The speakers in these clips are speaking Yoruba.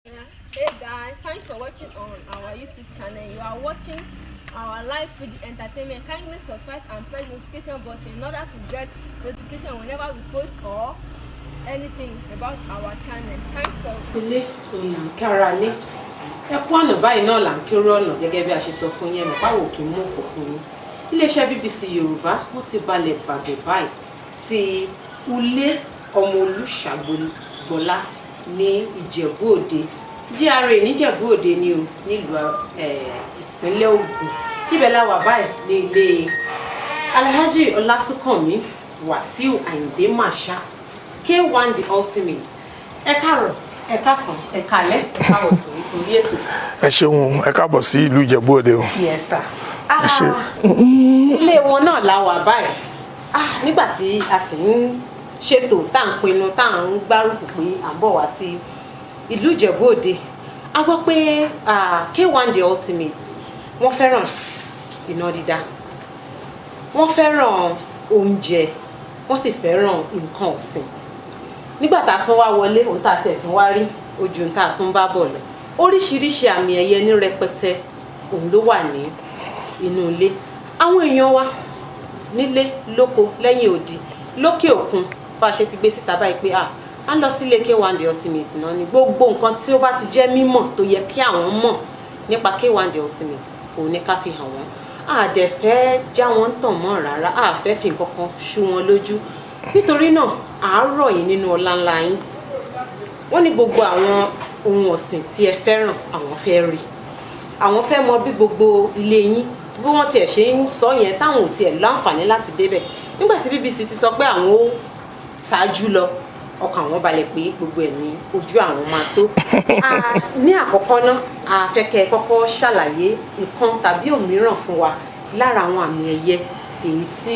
Hey guys, thanks for watching on our YouTube channel. You are watching our live Fuji entertainment. Kindly subscribe and press notification button in order to get notification whenever we post or anything about our channel. Thanks for Ilé òun là ń kára lé. Ẹ kú àná báyìí náà là ń kéré ọ̀nà. Gẹ́gẹ́ bí a ṣe sọ fún yín, ẹ mọ̀ báwo kì í mú òkò fún yín. Iléeṣẹ́ BBC Yorùbá, wọ́n ti balẹ̀ bàgẹ́ báyìí sí Ulé ọmọ Olùṣàgbọ́lá ní Ìjẹ̀bú Òde, GRA níjẹ̀bú Òde ni o, nílùú ìpínlẹ̀ Ògùn. Ibẹ̀ la wà báyìí ní ilé Alhaji Ọlásùnkànmí Wàsíù Àyìndé Marshal, K1 The Ultimate. Ẹ káàárọ̀, ẹ káàsán, ẹ káalẹ́, ẹ káàbọ̀ sí orí ètò. Ẹ ṣeun, ẹ káàbọ̀ sí ìlú Ìjẹ̀bú Òde o. Yes sir. Ẹ ṣé. Ilé wọn náà la wà báyìí. Nígbà tí a sì ń ṣètò, tá à ń pinnu, tá à ń gbárùkù pé à ń bọ̀ wá sí ìlú Ìjẹ̀bú Òde, a gbọ́ pé K1 The Ultimate, wọ́n fẹ́ràn iná dídá, wọ́n fẹ́ràn oúnjẹ, wọ́n sì fẹ́ràn nǹkan ọ̀sìn. Nígbà tá a tún wá wọlé, ohun tá a tiẹ̀ tún wá rí ojú ohun tá a tún bá bọ̀ lọ, oríṣiríṣi àmì ẹ̀yẹ ní rẹpẹtẹ òun ló wà ní inú ilé. Àwọn èèyàn wa nílé lóko, lẹ́yìn odi, lókè òkun, bá a ṣe ti gbé síta báyìí pé à ń lọ sílé K1 The Ultimate náà ni, gbogbo nǹkan tí ó bá ti jẹ́ mímọ̀ tó yẹ kí àwọn mọ̀ nípa K1 The Ultimate, òun ní ká fi hàn wọ́n. A dẹ̀ fẹ́ já wọn tàn mọ́ rárá, a fẹ́ fi nǹkan kan ṣú wọn lójú. Nítorí náà, àárọ̀ yìí, nínú ọlá ńlá yín, wọ́n ní gbogbo àwọn ohun ọ̀sìn tí ẹ fẹ́ràn, àwọn fẹ́ rí, àwọn fẹ́ mọ bí gbogbo ilé yín, bí wọ́n tiẹ̀ ṣe ń sọ yẹn, táwọn ò tiẹ̀ láǹfààní láti débẹ̀. Nígbà tí BBC ti sọ pé àwọn ó ṣáájú lọ, ọkàn àwọn balẹ̀ pé gbogbo ẹ̀ ní ojú àwọn máa tó. Ní àkọ́kọ́ náà, a fẹ́ kẹ́ ẹ kọ́kọ́ ṣàlàyé ìkan tàbí òmíràn fún wa lára àwọn àmì ẹ̀yẹ èyí tí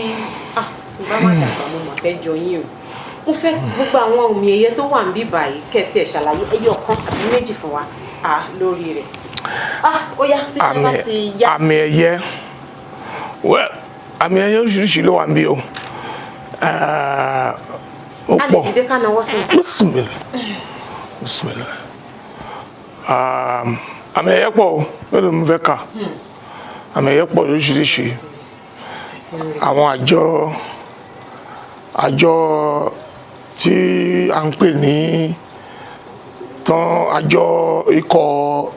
tí bá má dàgbà, mo mà fẹ́ jọ yín o. Mo fẹ́ gbogbo àwọn àmì ẹ̀yẹ tó wà níbí báyìí, kẹ́ ẹ tiẹ̀ ṣàlàyé ẹyọ kan àbí méjì fún wa lórí rẹ̀. Ó yá, tí ṣe bá ti yá. Àmì ẹ̀yẹ, well, àmì ẹ̀yẹ oríṣiríṣi ló wà níbí o. Ó A lè pọ̀. dìde ká nawọ́ sí i. Bismillah, bismillah. Àmì ẹ̀yẹ pọ̀ o. Mélòó mo fẹ́ kà? Àmì ẹ̀yẹ pọ̀ lóríṣiríṣi. Àti ń rí. Àwọn àjọ tí à ń pè ní tán, àjọ ikọ̀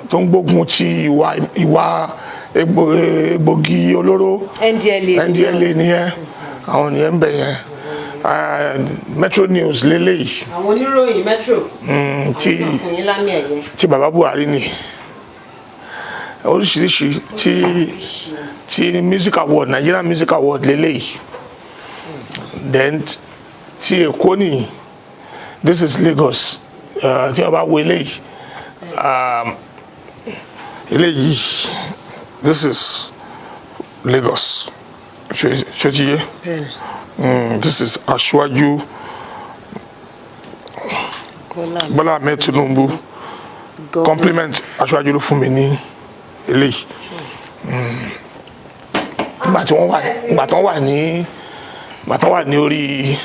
tó ń gbógun ti ìwà egbògi olóró. NDLEA. NDLEA nìyẹn, àwọn nìyẹn ń bẹ yẹn. Metro News lélẹ́yìí. Àwọn oníròyìn Metro. Tí àwọn náà fún yín lámì ẹ̀yẹ. Tí bàbá Buhari ní oríṣiríṣi, tí music award, Nigerian Music Award lélẹ́yìí. Then tí Èkó ní, this is Lagos. Tí wọ́n bá wo eléyìí, eléyìí, this is Lagos. Ṣé ti yé? This is Aṣíwájú Bọ́lá Ahmed Tinubu compliment. Aṣíwájú ló fún mi ní eléyìí nígbà tí wọ́n wà nígbà tí wọ́n wà ní orí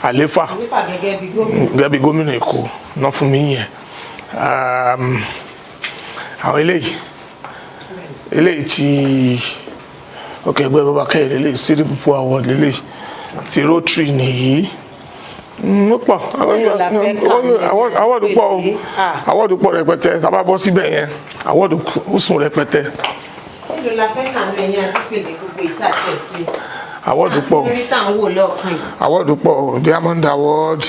àléfà. Nípa gẹ́gẹ́ bí gómìnà. Gẹ́gẹ́ bí gómìnà Èkó náà fún mi yẹn. Àwọn eléyìí tí ọkọ̀ ẹgbẹ́ bàbá kẹ́hìn eléyìí, City People Award eléyìí, ti Rotary nìyí. Ó pọ̀. Mélòó la fẹ́ kà ní Award pọ̀ o. pèlè? Award pọ̀ rẹpẹtẹ. Tá a bá bọ́ síbẹ̀ yẹn, award ó sùn rẹpẹtẹ. Mélòó la fẹ́ kà ní ẹ̀yìn adúpèlé gbogbo ìta àti ẹ̀tì Award pọ̀. àti orí tá à ń wò lọ́ọ̀kan yìí? Award pọ̀. Diamond Award,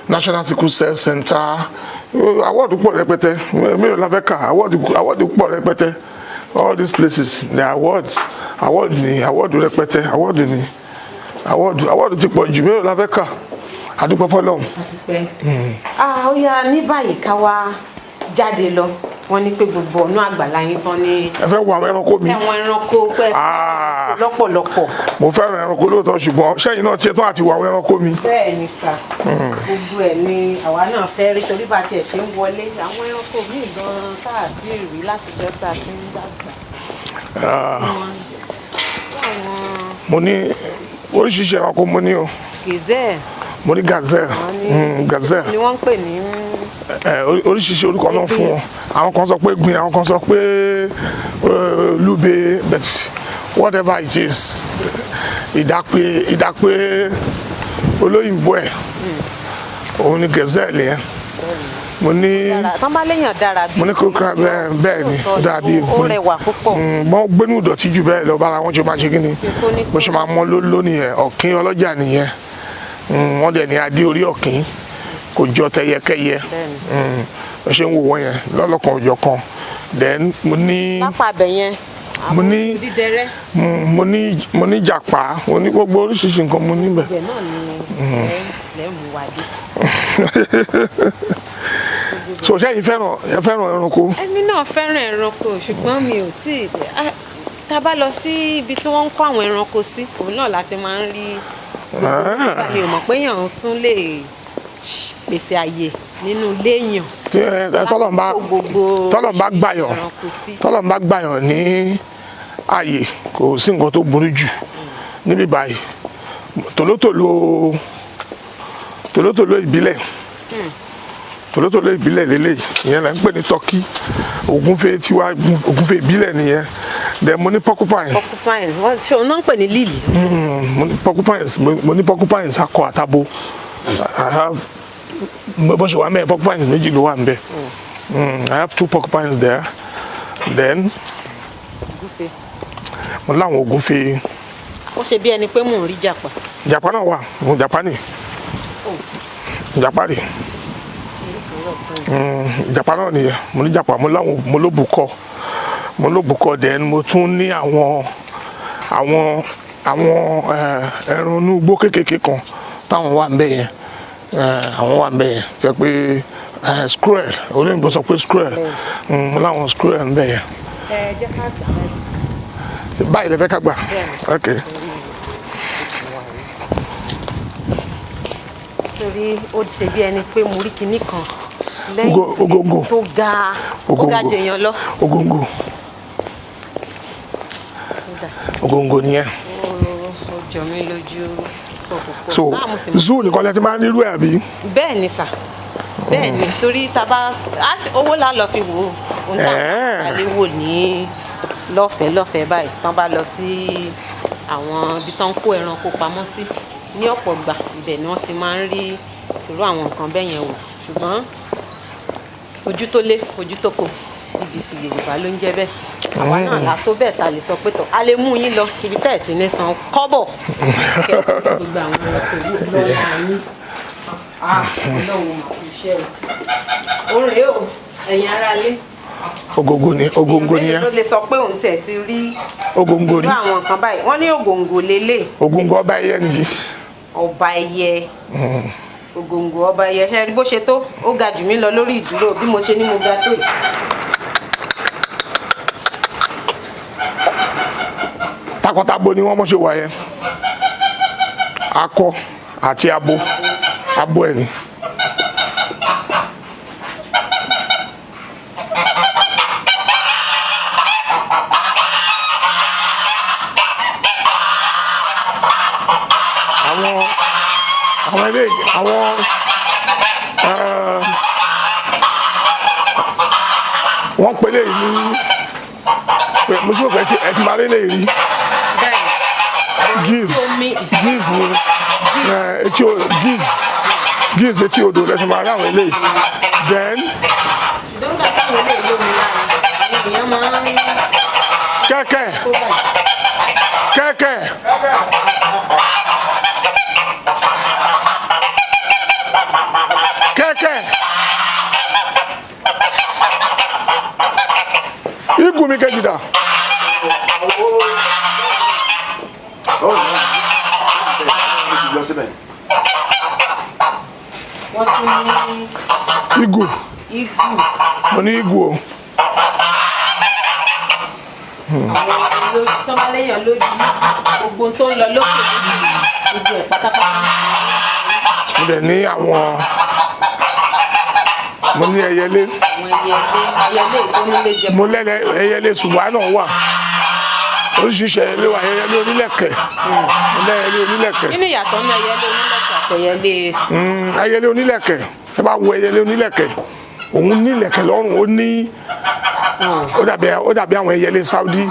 National Sickle Cell Center award pọ̀ rẹpẹtẹ. Mélòó la fẹ́ kà? Award pọ̀ rẹpẹtẹ. All these places, the awards, award ni award rẹpẹtẹ, award ni award, award ti pọ̀ jù. Mélòó la fẹ́ kà? Adúpẹ́ fọ́lọ́run. Pẹ́. Ó yá, ní báyìí, ká wá jáde lọ. Wọ́n ní pé gbogbo ọ̀nà àgbàlá yín tán ní Ẹ fẹ́ wo àwọn ẹranko mi? Ẹ̀wọ̀n ẹranko pẹ́ lọ́pọ̀lọpọ̀. Mo fẹ́ràn ẹranko lóòótọ́, ṣùgbọ́n ṣẹ́yìn náà ṣe tán àti wo àwọn ẹranko mi? Bẹ́ẹ̀ ni sà, gbogbo ẹ̀ ni àwa náà fẹ́ rí, torí bá tiẹ̀ ṣe ń wọlé, àwọn ẹranko míì gan-an tá à ti rí láti jọ́ tá a ti ń dàgbà. Àwọn Mo ní oríṣiríṣi ẹranko, mo ní o. Gazelle. Mo ní gazelle. Gazelle. Ni wọ́n ń pè ní Oríṣiríṣi orúkọ náà fún wọn. Àwọn kan sọ pé gbin, àwọn kan sọ pé lúbe, but whatever it is, ìdápé olóyìnbó ẹ̀ òun ni gazelle yẹn. Mo ní dára tán bá léèyàn dára bí mo ní kókó bẹ́ẹ̀ ni, ó dàbí ó rẹwà púpọ̀. Wọ́n gbénú ìdọ̀tí jù bẹ́ẹ̀ lọ, bára wọn ṣe máa ṣe kí ni, tóní. Bó ṣe máa mọ́ ló nìyẹn. Ọ̀kín ọlọ́jà nìyẹn. Wọ́n dẹ̀ ní adé orí ọ̀kín kò jọ tẹyẹkẹyẹ. Bẹ́ẹ̀ni. Bó ṣe ń wò wọ́n yẹn lọ́lọ́kan òjọ̀ kan. Then mo ní Pápá abẹ yẹn. Mo ní dídẹrẹ́. Mo ní jàpá, mo ní gbogbo oríṣiríṣi nǹkan mo níbẹ̀. Ibẹ̀ náà ni ẹ lẹ́ mú wa dé. So ṣé ẹ̀yin fẹ́ràn, ẹ fẹ́ràn ẹranko? Èmi náà fẹ́ràn ẹranko, ṣùgbọ́n mi ò tí ì tá a bá lọ sí ibi tí wọ́n ń kó àwọn ẹranko sí, òun náà láti máa ń rí. Mi ò mọ̀ pé èèyàn tún lè pèsè àyè nínú ilé èèyàn Tí ẹ tọ́lọ́run bá láti kó gbogbo tọ́lọ́run bá gbàyàn ẹranko sí. Tọ́lọ́run bá gbàyàn ní ààyè, kò sí nǹkan tó burú jù níbí báyìí. Tòlótòló ìbílẹ̀, tòlótòló ìbílẹ̀ lélẹ́yìí, ìyẹn là ń pè ní turkey. Ògúnfe tiwa, ògúnfe ìbílẹ̀ nìyẹn. Then mo ní porcupine. Porcupine, wọ́n ṣe òun náà ń pè ní líìlì. Mo ní porcupines, mo ní porcupines akọ àtabo. I have, bó ṣe wà mẹ́rin, porcupines méjì ló wà níbẹ̀. I have two porcupines there. Then Ògúnfe. Mo láwọn ògúnfe. Ó ṣe bí ẹni pé mò ń rí jàpá. Jàpá náà wà, mo jàpá ni, jàpá rè. Jàpá náà nìyẹn. Mo ní jàpá, mo láwọn, mo lóbùkọ, mo lóbùkọ. Then mo tún ní àwọn ẹran inú igbó kékèké kan táwọn wà níbẹ̀ yẹn. Àwọn wà níbẹ̀ yẹn fẹ́ pé squirrel, olóyìnbó sọ pé squirrel. Mo láwọn squirrel níbẹ̀ yẹn. Ẹ jẹ́ ká gbà báyìí. Báyìí lè fẹ́ ká gbà? Ok. Torí ó ṣe bí ẹni pé mo rí kinní kan lẹ́yìn Ògóńgò. tó ga, ó ga Ògóńgò. jù èèyàn lọ. Ògóńgò. Ó dà. Ògóńgò nìyẹn. Ó jọ mí lójú púpọ̀ púpọ̀. So Ah, mo sì mọ̀. zoo nìkan lẹ ti máa ń rírú ẹ̀, àbí? Bẹ́ẹ̀ ni sà, bẹ́ẹ̀ ni, torí tá a bá owó la lọ fi wò ó, ohun tá a lè wò ní lọ́fẹ̀ẹ́ lọ́fẹ̀ẹ́ báyìí, tán bá lọ sí àwọn ibi tán ń kó ẹranko pamọ́ sí, ní ọ̀pọ̀ gbà ibẹ̀ ni wọ́n ti máa ń rí irú àwọn nǹkan bẹ́ẹ̀ yẹn wò. Ṣùgbọ́n ojú tó lé ojú tó kò, BBC Yorùbá ló ń jẹ́ bẹ́ẹ̀. Àwa náà la tó bẹ́ẹ̀ ta lè sọ pé tọ̀ a lè mú yín lọ ibi tẹ́ ẹ̀ ti ní san kọ́bọ̀ kẹ́ ẹ tó gbogbo àwọn ẹranko lọ́la yín. Ah, Ọlọ́run mà kú iṣẹ́ o. Òun rèé o, ẹ̀yin aráalé. Ògóńgò ni, ògóńgò Èèyàn nìyẹn. mélòó ló lè sọ pé òun tiẹ̀ ti rí Ògóńgò irú ni. àwọn nǹkan báyìí? Wọ́n ní ògòǹgò lélẹ̀. Ògóńgò ọba ẹyẹ nìyí. Ọba ẹyẹ, ògòǹgò ọba ẹyẹ. Ṣe rí bó ṣe tó? Ó ga jù mí lọ lórí ìdúró bí mo ṣe ní mo ga tó yìí. Takọtabo ni wọ́n mọ̀ ṣe wà yẹn, akọ àti abo, abo ẹ̀ ni. Àwọn ilé àwọn wọ́n pèlè yìí ní, mo sọ pé ẹ ti máa rí lè rí. Bẹ́ẹ̀ni. Geese. Omi. Geese ni etí o, geese, geese etí odò lẹ́sìn máa rí àwọn eléyìí. Then Ṣùgbọ́n nígbà táwọn eléyìí lómi lára, àwọn èèyàn máa ń kẹ́kẹ́ kó báyìí. Kẹ́kẹ́ kẹ́kẹ́ igun mi kejì dà. Lọ síbẹ̀. Wọ́n tún ní Igun. Igu. Mo ní igun o. Àwọn tó bá léèyàn lójú, gbogbo ohun tó ń lọ lókè lójú gbogbo ẹ̀ pátápátá. Mo dẹ̀ ní àwọn, mo ní ẹyẹlé. Àwọn ẹyẹlé, ẹyẹlé tó nílé jẹ. Mo lẹ́lẹ̀ ẹyẹlé, ṣùgbọ́n náà wà, oríṣiríṣi ẹyẹlé wà, ẹyẹlé onílẹ̀kẹ̀, mo lẹ́yẹlé onílẹ̀kẹ̀. Kí ni ìyàtọ̀ ní ẹyẹlé onílẹ̀kẹ̀ Ẹyẹlé. Ẹyẹlé onílẹ̀kẹ̀, ẹ bá wo ẹyẹlé onílẹ̀kẹ̀, òun nílẹ̀kẹ̀ lọ́rùn, ó ní ó dàbí àwọn ẹyẹlé Saudi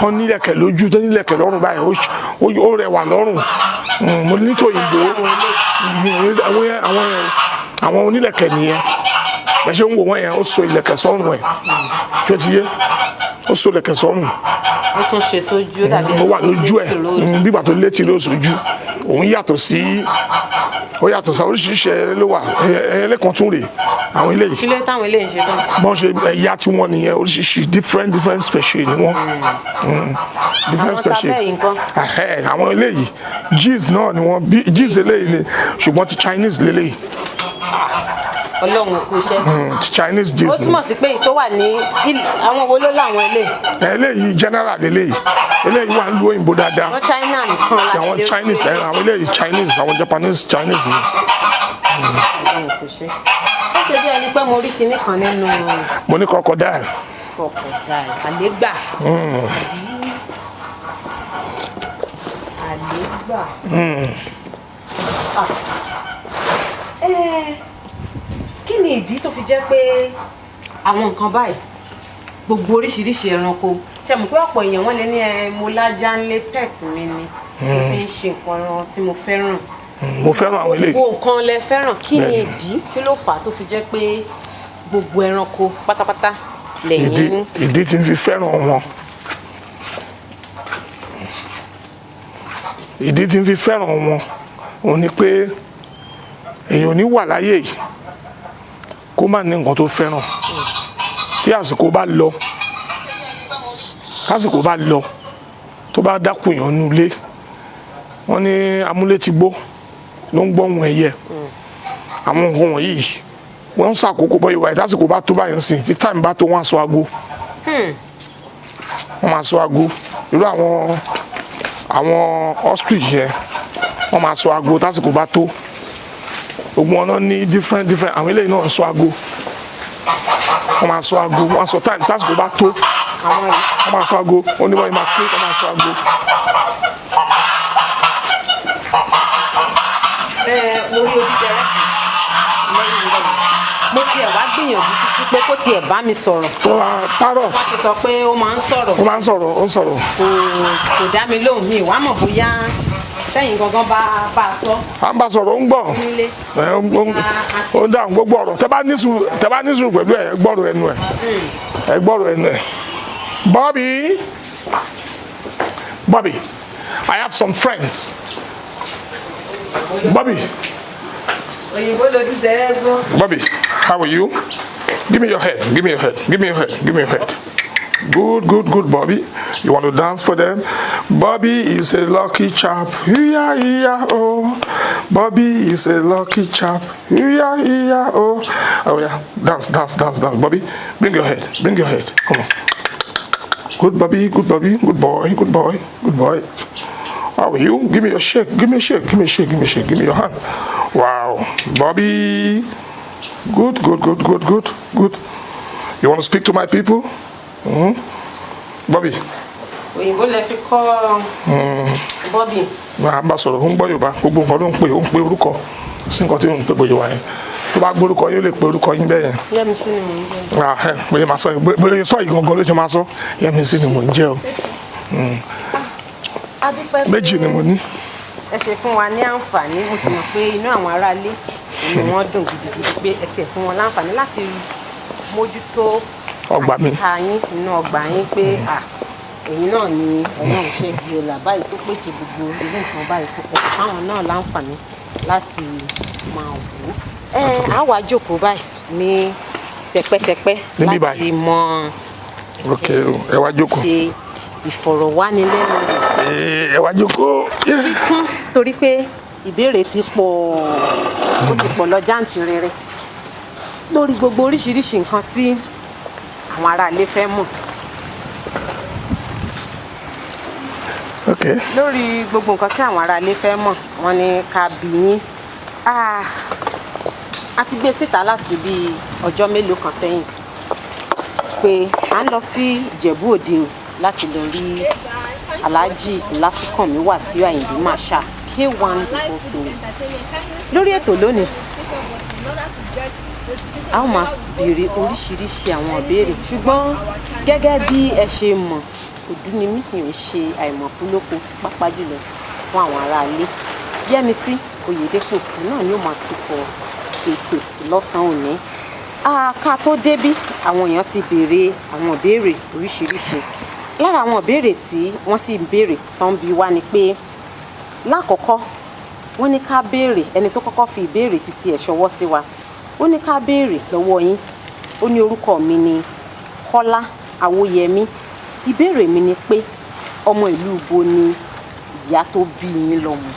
tó nílẹ̀kẹ̀ lójú, tó nílẹ̀kẹ̀ lọ́rùn báyìí, ó rẹwà lọ́rùn. Mo ní tòyìnbó. Àwọn onílẹ̀kẹ̀ nìyẹn. Bẹ́ẹ̀ ṣe ń wò wọ́n yẹn, ó so ìlẹ̀kẹ̀ sọ́rùn ẹ̀, tí ó ti yé, ó so ìlẹ̀kẹ̀ sọ́rùn. Ó tún ṣe sójú, ó dàbí Ó wà lójú ẹ̀. Bígbà tó létí ló sójú òun yàtọ̀ sí, ó yàtọ̀ sí oríṣiríṣi ẹyẹlé ló wà. Ẹyẹlé kan tún rèé, àwọn eléyìí. Kí ló táwọn eléyìí ń ṣe tán? Bọ́n ṣe ẹ̀yà tí wọ́n nìyẹn, oríṣiríṣi different different species ni wọ́n. Different Àwọn species. tabẹ́ yìí ńkọ́? Ahẹ́, àwọn eléyìí geese náà ni wọ́n bí, geese eléyìí ni, ṣùgbọ́n ti Chinese lélẹ́yìí. Ọlọ́run, kú iṣẹ́. Ti Chinese Ó geese ni. túmọ̀ sí pé èyí tó wà ní àwọn wo ló láwọn eléyìí? Eléyìí general eléyìí, eléyìí wà ń lu òyìnbó dáadáa. Wọ́n China nìkan Ti láti àwọn lè rí. Chinese ẹ, àwọn eléyìí Chinese, àwọn Japanese Chinese ni. Ọlọ́run, kú iṣẹ́. Ó ṣe bí ẹni pé mo rí kinní kan nínú Mo ní crocodile. Crocodile àlégbà àbí àlégbà. Ah. Kí ni ìdí tó fi jẹ́ pé àwọn nǹkan báyìí, gbogbo oríṣiríṣi ẹranko, ṣe mọ̀ pé ọ̀pọ̀ èèyàn wọ́n lè ní ẹ mo lájá ńlé, pet mi ni, mo fi ń ṣe nǹkan tí mo fẹ́ràn. Mo fẹ́ràn àwọn eléyìí. Gbogbo nǹkan lẹ fẹ́ràn. Kí ni Bẹ́ẹ̀ni. ìdí, kí ló fà á tó fi jẹ́ pé gbogbo ẹranko pátápátá lẹ́yìn Ìdí ní? ìdí tí n fi fẹ́ràn wọn, ìdí tí n fi fẹ́ràn wọn òun ni pé èèyàn ò ní wà láyé yìí kó má ní nǹkan tó fẹ́ràn. Tí àsìkò bá lọ, tásìkò bá lọ, tó bá dákun èèyàn nulẹ̀, wọ́n ní amúlétígbó ló ń gbọ́ ohùn ẹyẹ. Àwọn nǹkan wọ̀nyí, wọ́n ń ṣàkókò bọ́ ìwà ẹ̀. Tásìkò bá tó báyìí ń sìn, tí time bá tó, wọ́n á sọ aago, wọ́n máa sọ aago. Irú àwọn ostrich yẹn, wọ́n máa sọ aago tásìkò bá tó. Gbogbo wọn náà ní different different. Àwọn eléyìí náà ń sọ aago, wọ́n máa sọ aago, wọ́n á sọ time tásìkò bá tó. Àwọn yìí? Wọ́n máa sọ aago, ó ní wọ́n yìí máa ké, wọ́n máa sọ aago. Ẹ mo rí odídẹrẹ́ kan lẹ́yìn rẹ̀. Mo tiẹ̀ wá gbìyànjú títí pé kó tiẹ̀ bá mi sọ̀rọ̀. Wọ́n máa parrot. Wọ́n ti sọ pé ó máa ń sọ̀rọ̀. Wọ́n máa ń sọ̀rọ̀, ó ń sọ̀rọ̀. Kò dá mi lóhùn. Mi wàá mọ̀ bóyá sẹ́yìn gangan bá a sọ À ń bá sọ̀rọ̀, ó ń gbọ́. nílé. Ẹ, ó ń dáhùn gbogbo ọ̀rọ̀. Tẹ́ bá ní sùúrù pẹ̀lú ẹ̀, ẹ gbọ́rọ̀ ẹnu ẹ̀, ẹ gbọ́rọ̀ ẹnu ẹ̀. Bobby, Bobby, I have some friends. Bobby. Òyìnbó lodídẹrẹ́ gbọ́. Bobby, how are you? Give me your head, give me your head, give me your head, give me your head. Good, good, good, Bobby. You want to dance for them? Bobby is a lucky chap. Yeah, yeah, oh. Bobby is a lucky chap. Yeah, yeah, oh. Oh, yeah. Dance, dance, dance, dance. Bobby, bring your head, bring your head. Come on. Good Bobby, good Bobby, good boy, good boy, good boy. How are you? Give me your shake, give me a shake, give me a shake, give me a shake, give me your hand. Wow. Bobby. Good, good, good, good, good, good. You want to speak to my people? Bobby. Òyìnbó lẹ fi kọ́ Bobby. À ń bá sọ̀rọ̀, ó ń gbọ́ Yorùbá. Gbogbo nǹkan ló ń pè, ó ń pè orúkọ. Sí nǹkan tí ó ń pè bóyá wà yẹn. Tó bá gbórúkọ yín, ó lè pe orúkọ yín bẹ́ẹ̀ yẹn. Yẹ́misí ni mò ń jẹ́. Ah, ẹ, bóyá máa sọ yìí, bóyá sọ yìí gangan ló ṣe máa sọ. Yẹ́misí ni mò ń jẹ́ o. A dúpẹ́ pé Méjì ni mo ní. ẹ ṣe fún wa ní àǹfààní. Mo sì mọ̀ pé inú àwọn aráalé, inú wọn dùn gidigidi pé ẹ tiẹ̀ fún wọn láǹfààní láti mójútó Ọgbà mi. àyíká yín, inú ọgbà yín, pé à ẹ̀yin náà ni Ọlọ́run ṣe di ọlà báyìí tó pèsè gbogbo irú nǹkan báyìí fún ẹ, fáwọn náà láǹfààní láti máa wò ó. Ẹ á wàá jókòó báyìí ní sẹpẹsẹpẹ Níbí láti báyìí. mọ Ok, ẹ wá jókòó. ṣe ìfọ̀rọ̀wánilẹ́nuwò Ẹ wá jókòó. Yeah. kún, torí pé ìbéèrè ti pọ̀, ó ti pọ̀ lọ jáǹtìrẹrẹ lórí gbogbo oríṣiríṣi nǹkan tí àwọn aráalé fẹ́ mọ̀. Ok. Lórí gbogbo nǹkan tí àwọn aráalé fẹ́ mọ̀, wọ́n ní ká bi yín. Ah, a ti gbé síta láti bí ọjọ́ mélòó kan sẹ́yìn pé à ń lọ sí Ìjẹ̀bú Òde o láti lọ rí Alhaji Ọlásùnkànmí Wàsíù Àyìndé Marshal. Kí K1 our The Live Fuji Ultimate. Entertainment. Kindly Lórí subscribe ètò and lónìí, press the notification button in order to get notification a ó máa whenever we béèrè post or oríṣiríṣi àwọn ìbéèrè, ṣùgbọ́n gẹ́gẹ́ bí ẹ ṣe mọ̀, òdú ni mí, mi ò ń ṣe àìmọ̀fólóko, pàápàá jùlọ fún àwọn aráalé. Yẹ́misí Oyèdépò náà ni ó máa tukọ̀ ètò lọ́sàn-án òní. Ká tó débí, àwọn èèyàn ti béèrè àwọn ìbéèrè oríṣiríṣi. Lára àwọn ìbéèrè tí wọ́n sì ń béèrè tó ń bi wá ni pé, lákọ̀ọ́kọ́, wọ́n ní ká béèrè, ẹni tó kọ́kọ́ fi ìbéèrè títí ẹ̀ ṣọwọ́ sí wa, ó ní ká béèrè lọ́wọ́ yín. Ó ní orúkọ mi ni Kọ́lá Awóyẹmí, ìbéèrè mi ni pé ọmọ ìlú ibo ni ìyá tó bí yín lọ́mọ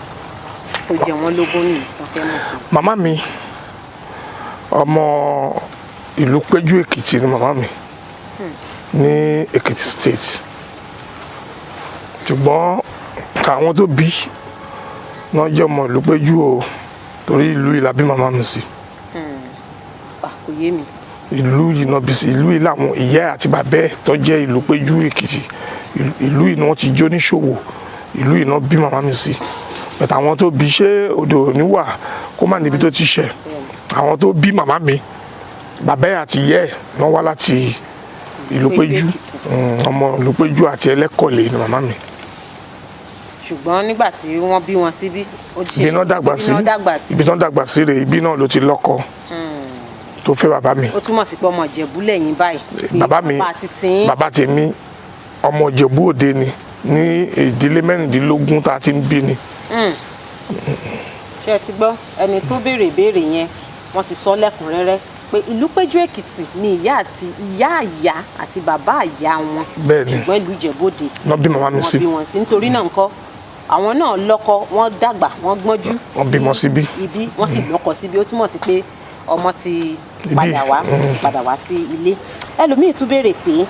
tó jẹ wọ́n lógún nìyí wọ́n fẹ́ mọ̀ pé. Màmá mi, ọmọ ìlú Péjú Èkìtì ni màmá mi, ní Èkìtì State, ṣùgbọ́n àwọn tó bí náà jẹ́ ọmọ ìlú Péjú o, torí ìlú yìí la bí màmá mi sí. Ah, kò yé mi. Ìlú yìí náà bí sí, ìlú yìí làwọn ìyá àti bàbá ẹ̀ tó jẹ́ ìlú Péjú Èkìtì, ìlú yìí ni wọ́n ti jó níṣòwò, ìlú yìí náà bí màmá mi sí. Bẹ̀tẹ̀ àwọn tó bí, ṣé odò ò ní wà kó má níbi tó ti ṣẹ̀? Àwọn tó bí màmá mi, bàbá ẹ̀ àti ìyá ẹ̀ náà wá láti ìlú Péjú Péjú. Èkìtì. Ọmọ ìlú Péjú àti Ẹlẹ́kọ̀lé ni màmá mi. Ṣùgbọ́n nígbà tí wọ́n bí wọn síbí, ó ṣe Ibi náà dàgbà sí. Ibi náà dàgbà sí. Ibi náà dàgbà sí rèé, ibi náà ló ti lọ́kọ tó fẹ́ bàbá mi. Ó túmọ̀ sí pé ọmọ Ìjẹ̀bú lẹ́yìn báyìí pé Bàbá mi, bàbá títí yín. Bàbá tèmi, ọmọ Ìjẹ̀bú Òde ni, ní ìdílé 16 tá a ti ń bí ni. Ṣé ẹ ti gbọ́? Ẹni tó béèrè ìbéèrè yẹn, wọ́n ti sọ lẹ́kùnrẹ́rẹ́ pé ìlú Péjú Èkìtì ni ìyá àti ìyá ìyá àti bàbá ìyá wọn. Bẹ́ẹ̀ ni. Ṣùgbọ́n ìlú Ìjẹ̀bú Òde náà bí màmá mi wọ́n sí. bí wọn sí. Nítorí náà ńkọ́, àwọn náà lọ́kọ, wọ́n dàgbà, wọ́n gbọ́njú. Wọ́n bímọ síbí. Ibi wọ́n sì lọ́kọ síbí, ó túmọ̀ sí pé ọmọ ti Ibi, padà wá, ti padà wá sí ilé. Ẹlòmíì tún béèrè pé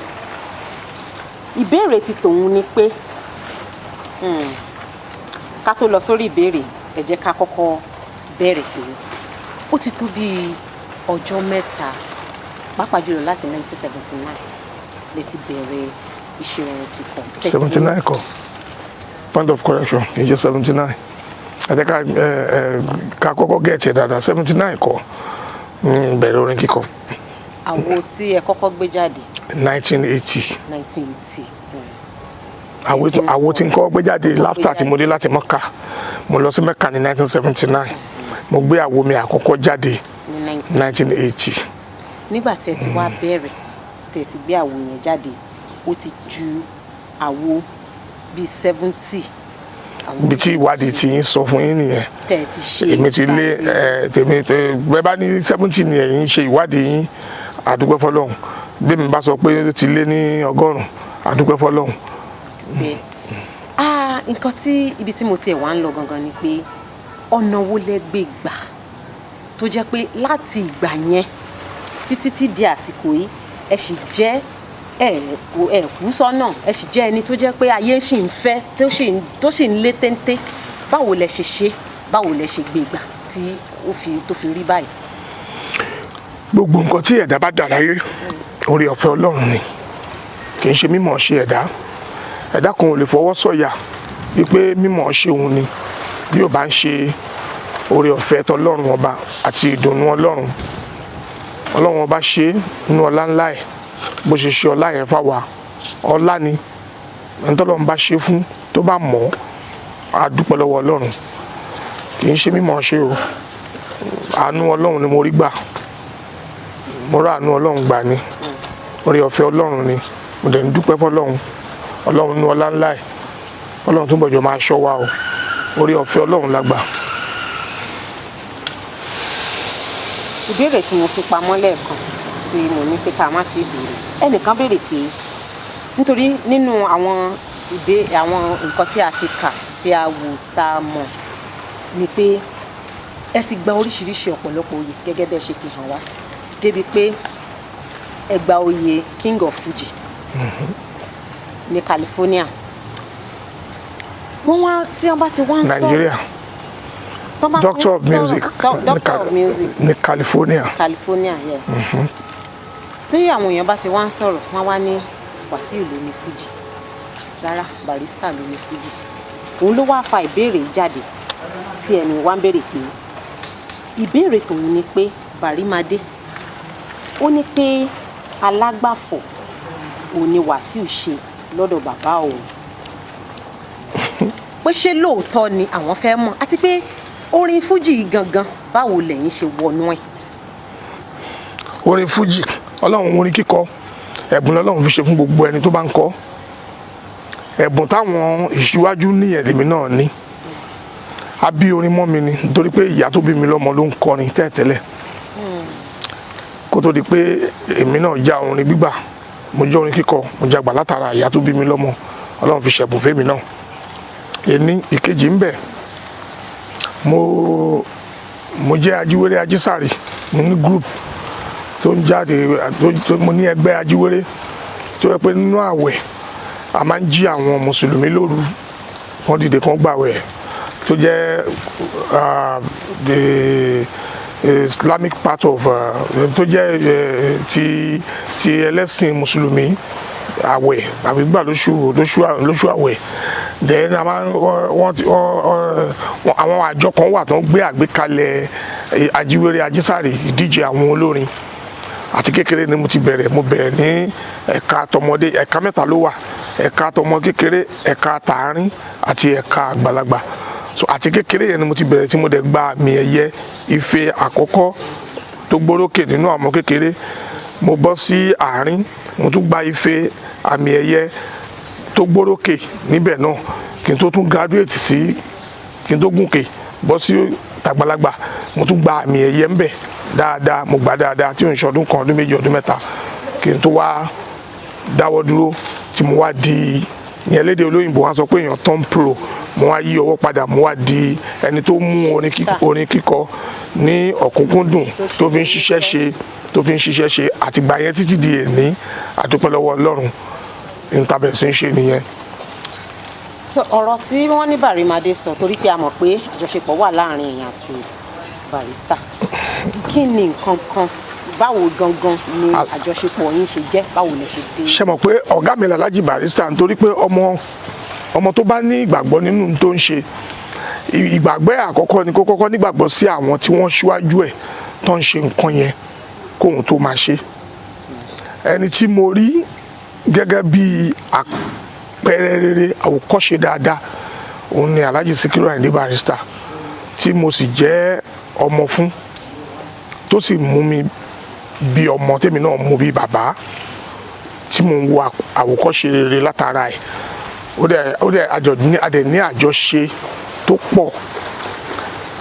ìbéèrè ti tòun ni pé, ká tó lọ sórí ìbéèrè, ẹ jẹ́ ká kọ́kọ́ bẹ̀rẹ̀ pé ó ti tó bíi ọjọ́ 3, pàápàá jùlọ láti 1979 lè ti bẹ̀rẹ̀ iṣẹ́ orin kíkọ. 79 kọ́, point of correction, kì í ṣe 79. Ẹ jẹ́ ká ẹ ẹ ká kọ́kọ́ get ẹ̀ dáadáa. 79 kọ́ ní bẹ̀rẹ̀ orin kíkọ. Àwo tí ẹ kọ́kọ́ gbé jáde? 1980. 1980. Àwo tí n kọ́ gbé jáde láfítà tí mo dé láti Mọ́kà, mo lọ sí Mẹ́kà ní 1979, mo gbé àwo mi àkọ́kọ́ jáde ní 19 1980. Nígbà tí ẹ ti wá bẹ̀rẹ̀, tí ẹ ti gbé àwo yẹn jáde, ó ti ju àwo bíi 70 Ibi tí ìwádìí ti yín sọ fún yín nìyẹn. Tẹ́ ẹ ti ṣe. Èmi ti lé ẹ tèmi bẹ́ẹ̀ bá ní 70 ni ẹ̀yin ṣe ìwádìí yín, àdúpẹ́ fọlọ́hún. Bí mi bá sọ pé ó ti lé ní 100, àdúpẹ́ fọlọ́hún. Pé ah, nǹkan tí ibi tí mo tiẹ̀ wá ń lọ gangan ni pé ọ̀nà wo lẹ gbé gbà tó jẹ́ pé láti ìgbà yẹn títí tí di àsìkò yìí, ẹ sì jẹ́ ẹ kú sọ́nà, ẹ sì jẹ́ ẹni tó jẹ́ pé ayé sì ń fẹ́, tó sì ń lé téńté? Báwo lẹ ṣe ṣe? Báwo lẹ ṣe gbé gbà tí ó fi tó fi rí báyìí? Gbogbo nǹkan tí ẹ̀dá bá dà láyé, oore ọ̀fẹ́ Ọlọ́run ni, kì í ṣe mímọ̀ ṣe ẹ̀dá. Ẹ̀dá kan ò lè fọwọ́ sọ̀yà wípé mímọ̀ ṣe òun ni, bí ó bá ń ṣe oore ọ̀fẹ́ tọlọ́run Ọba àti ìdùnnú Ọlọ́run. Ọlọ́run Ọba ṣe é nínú ọlá ńlá ẹ̀, bó ṣe ṣe ọlá yẹn fáwa, ọlá ni. Ẹni tọ́lọ́run bá ṣe fún, tó bá mọ̀ ọ́, á dúpẹ́ lọ́wọ́ Ọlọ́run. Kì í ṣe mímọ̀ ṣe o, àánú Ọlọ́run ni mo rí gbà. Mo rà àánú Ọlọ́run gbà ni, oore ọ̀fẹ́ Ọlọ́run ni. Mo dẹ̀ ń dúpẹ́ fọlọ́run. Ọlọ́run ní ọlá ńlá ẹ̀, Ọlọ́run túnbọ̀ jọ máa ṣọ́ wa o. Oore ọ̀fẹ́ Ọlọ́run la gbà. Ìbéèrè tí mo fi pamọ́ lẹ́ẹ̀kan tí mo ní pé ká má ti béèrè, ẹnìkan béèrè pé nítorí nínú àwọn nǹkan tí a ti kà, tí a wò, tá a mọ̀ ni pé ẹ ti gba oríṣiríṣi ọ̀pọ̀lọpọ̀ oyè, gẹ́gẹ́ bẹ́ẹ̀ ṣe fi hàn wá, débi pé ẹ gba oyè King of Fuji ní California. Wọ́n wá tí wọ́n bá ti wá ń sọ̀rọ̀ Nàìjíríà. Tọ́ bá ti ń Doctor of sọ̀rọ̀- Music. Doctor of Music. Ní California. California, yeah. Tí àwọn èèyàn bá ti wá ń sọ̀rọ̀, wọ́n wá ní Wàsíù ló ní Fuji, rárá, Barrister ló ní Fuji. Òun ló wá fa ìbéèrè yìí jáde. Tí ẹni wá ń béèrè pé ìbéèrè tòun ni pé Bàrímádé, ó ní pé alágbàfọ̀ òun ni Wàsíù ṣe lọ́dọ̀ bàbá òun, pé ṣé lóòótọ́ ni? Àwọn fẹ́ mọ̀, àti pé orin fújì gangan, báwo lẹ̀yin ṣe wọnú ẹ̀? Orin fújì, Ọlọ́run, orin kíkọ, ẹ̀bùn lọ́lọ́run fi ṣe fún gbogbo ẹni tó bá ń kọ. Ẹ̀bùn táwọn ìṣíwájú ní, ẹ̀lẹ́mì náà ní. A bí orin mọ́ mi ni, nítorí pé ìyá tó bí mi lọ́mọ ló ń kọrin tẹ́ẹ̀tẹ́lẹ̀ kó tó di pé èmi náà já orin gbígbà. Mo jẹ́ orin kíkọ, mo jagbà látara ìyá tó bí mi lọ́mọ. Ọlọ́run fi ṣẹ̀bùn fẹ́mi náà. Ení ìkejì ń bẹ, mo jẹ́ ajíwèrè ajísàrì. Mo ní group tó ń jáde mo ní ẹgbẹ́ ajíwèrè tó yẹ pé nínú àwẹ̀, a máa ń jí àwọn mùsùlùmí lóru, wọ́n dìde kán gbàwẹ̀, tó jẹ́ the Islamic part of tó jẹ́ ti ẹlẹ́sìn mùsùlùmí, àwẹ̀ àbí gbà lóṣù àwẹ̀. Then a máa ń wọ́n ti wọ́n àwọn àjọ kan wà tó ń gbé àgbékalẹ̀ ajíwèrè ajísàrè, ìdíje àwọn olórin. Àti kékeré ni mo ti bẹ̀rẹ̀. Mo bẹ̀rẹ̀ ní ẹ̀ka tọmọdé. Ẹ̀ka mẹ́ta ló wà: ẹ̀ka tọmọ kékeré, ẹ̀ka tààrin àti ẹ̀ka àgbàlagbà. So àti kékeré yẹn ni mo ti bẹ̀rẹ̀, tí mo dẹ̀ gba àmì ẹ̀yẹ ife àkọ́kọ́ tó gbórókè nínú àwọn kékeré. Mo bọ́ sí àárín, mo tún gba ife àmì ẹ̀yẹ tó gbórókè níbẹ̀ náà, kí n tó tún graduate sí, kí n tó gùnkè bọ́ sí tàgbàlagbà. Mo tún gba àmì ẹ̀yẹ ńbẹ̀ dáadáa. Mo gbà dáadáa tí ò ń ṣe ọdún kan, ọdún 2, ọdún 3, kí n tó wá dáwọ́ dúró, tí mo wá di ìyẹn lédè olóyìnbó wọn sọ pé èèyàn turn pro. Mo wá yí ọwọ́ padà, mo wá di ẹni tó mú orin kíkọ ní ọ̀kúnkúndùn, tó fi ń ṣiṣẹ́ ṣe. Àtìgbà yẹn títí di èní, àdúpẹ́ lọ́wọ́ Ọlọ́run, níta bẹ̀rẹ̀ sí ń ṣe nìyẹn. So ọ̀rọ̀ tí wọ́n ní Bàrímádé sọ, torí pé a mọ̀ pé àjọṣepọ̀ wà láàrin èèyàn àti Barrister, kí ni nǹkan kan, báwo gangan ni àjọṣepọ̀ yín ṣe jẹ́? Báwo lẹ ṣe dé? Ṣe mọ̀ pé ọ̀gá mi Alhaji Barrister, nítorí pé ọmọ tó bá ní ìgbàgbọ́ nínú ohun tó ń ṣe, ìgbàgbọ́ ẹ̀ àkọ́kọ́ ni kó kọ́kọ́ nígbàgbọ́ sí àwọn tí wọ́n ṣíwájú ẹ̀ tó ń ṣe nǹkan yẹn kóhun tó máa ṣe. Ẹni tí mo rí gẹ́gẹ́ bí àpẹẹrẹ rere, àwòkọ́ṣe dáadáa, òun ni Alhaji Sikiru Ayinde Barrister, tí mo sì jẹ́ ọmọ fún, tó sì mú mi bí ọmọ, tèmi náà mú bí bàbá, tí mo ń wo àwòkọ́ṣe rere látara ẹ̀. Ó dẹ̀ àjọ ní, a dẹ̀ ní àjọṣe tó pọ̀.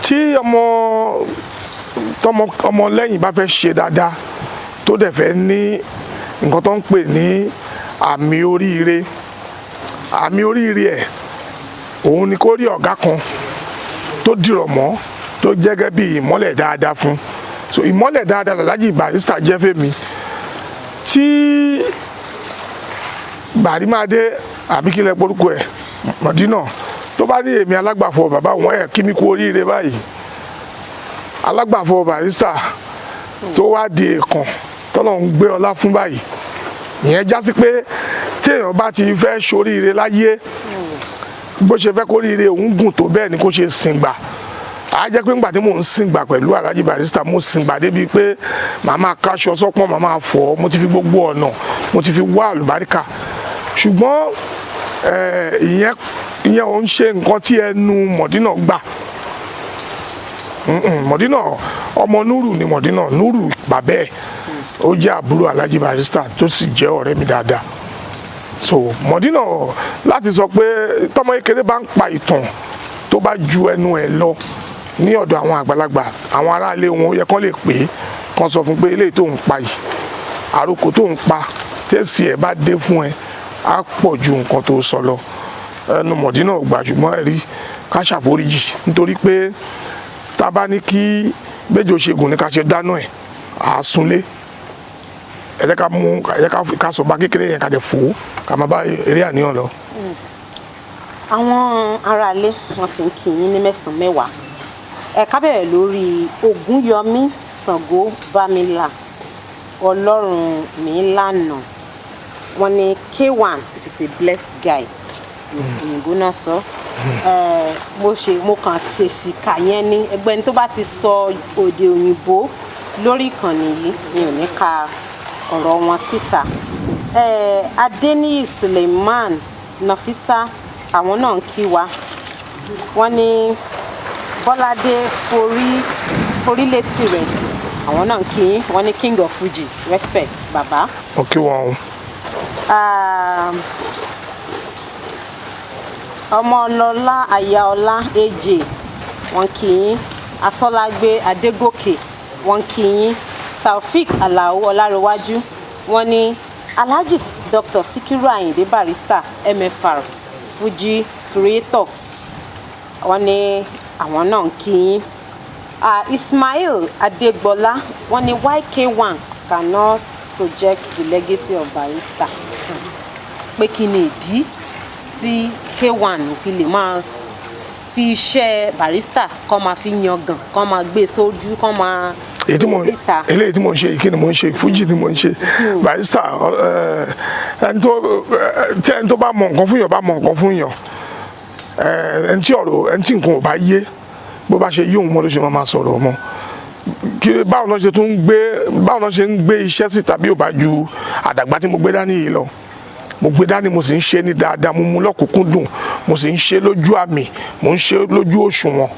Tí ọmọ tọmọ ọmọ lẹ́yìn bá fẹ́ ṣe dáadáa, tó dẹ̀ fẹ́ ní nǹkan tó ń pè ní àmì oríire, àmì oríire ẹ̀ òun ni kó rí ọ̀gá kan tó dìrọ̀ mọ́, tó jẹ́ gẹ́gẹ́ bí ìmọ́lẹ̀ dáadáa fún. So ìmọ́lẹ̀ dáadáa l'Alhaji Barrister jẹ́ fẹ́mi. Tí Bàrímádé, àbí kí lẹ porúkọ ẹ̀, Mọ̀dínà, tó bá ní èmi alágbàfọ̀ bàbá wọn ẹ̀ kí mi kú oríire báyìí, alágbàfọ̀ Barrister tó wá di èèkàn tọ́lọ̀ ń gbé ọlá fún báyìí, ìyẹn já sí pé téèyàn bá ti fẹ́ ṣoríire láyé, bó ṣe fẹ́ kóríire òun gùn tó, bẹ́ẹ̀ ni kó ṣe sìngbà. Á jẹ́ pé ńgbà tí mò ń sìngbà pẹ̀lú Alhaji Barrister, mo sìngbà débi pé màá máa káṣọ sọ́pọ̀n, màá máa fọ̀. Mo ti fi gbogbo ọ̀nà, mo ti fi wá àlùbáríkà. Ṣùgbọ́n ìyẹn ò ń ṣe nǹkan tí ẹnu Mọ̀dínà gbà. Mọ̀dínà, ọmọ Núrù ni Mọ̀dínà. Núrù bàbẹ́ ẹ̀, ó jẹ́ àbúrò Alhaji Barrister, tó sì jẹ́ ọ̀rẹ́ mi dáadáa. So Mọ̀dínà, láti sọ pé tọmọ kékeré bá ń pa ìtàn tó bá ju ẹnu ẹ̀ lọ ní ọ̀dọ̀ àwọn àgbàlagbà, àwọn aráalé wọn, ó yẹ kán lè pè é, kán sọ fún pé eléyìí tó ń pa yìí, àròkò tó ń pa, tẹ́sí ẹ̀ bá dé fún ẹ, á pọ̀ ju nǹkan tó sọ lọ. Ẹnu Mọ̀dínà ò gbà, ṣùgbọ́n ẹ rí ká ṣàforíjì, nítorí pé tá a bá ní kí béjò ṣe gùn ní ká ṣe dáná ẹ̀, à á súnlé. Ẹ jẹ́ ká mú, ẹ jẹ́ ká sọ bá kékeré yẹn, ká jẹ́ fò ó, ká máa bá eré àníyàn lọ. Àwọn aráalé wọn ti ń kí yín ní mẹ́sàn-án mẹ́wàá. Ẹ ká bẹ̀rẹ̀ lórí Ògúnyọmí Ṣàngó Bámilà Ọlọ́run mi lànà. Wọ́n ní K1 is a blessed guy. Òyìnbó náà sọ. Mo ṣe, mo kàn ṣèṣì kà yẹn ní ẹgbẹ́. Ẹni tó bá ti sọ òde òyìnbó lórí ìkànnì yìí, mi ò ní ka ọ̀rọ̀ wọn síta. Adeniyi Suleiman Nafisa, àwọn náà ń kí wa. Wọ́n ní Bọ́ládé forí forílétí rẹ̀, àwọn náà ń kí yín. Wọ́n ní King of Fuji, respect bàbá. Mo kí wọn o. Ọmọlọlá Ayaọlá AJ, wọ́n kí yín. Atọ́lágbé Adégòkè, wọ́n kí yín. Taofik Alao Ọlárẹwájú, wọ́n ní Alhaji Dr Sikiru Ayinde Barrister, MFR, Fuji creator, wọ́n ní àwọn náà ń kí yín. Ismail Adégbọlá, wọ́n ní YK1 cannot project the legacy of Barrister. Pé kí ni ìdí tí K1 ò fi lè máa fi iṣẹ́ Barrister kọ́ máa fi yangàn, kọ́ máa gbé sójú, kọ́ máa Èyí tí mo gbé síta? Eléyìí tí mo ń ṣe yìí, kí ni mo ń ṣe? Fújì ni mo ń ṣe. Barrister, ẹni tó tí ẹni tó bá mọ nǹkan fún yàn, bá mọ nǹkan fún yàn, ẹni tí ọ̀rọ̀ ẹni tí nǹkan ò bá yé, bó bá ṣe yé òun mọ́ ló ṣe máa sọ̀rọ̀ mọ́. Kí báwo náà ṣe tún ń gbé, báwo náà ṣe ń gbé iṣẹ́ síta bí ò bá ju àdàgbà tí mo gbé dání yìí lọ? Mo gbé dání, mo sì ń ṣe ní dáadáa. Mo mú lọ́kùnkúndùn, mo sì ń ṣe lójú àmì, mo ń ṣe lójú òṣùwọ̀n,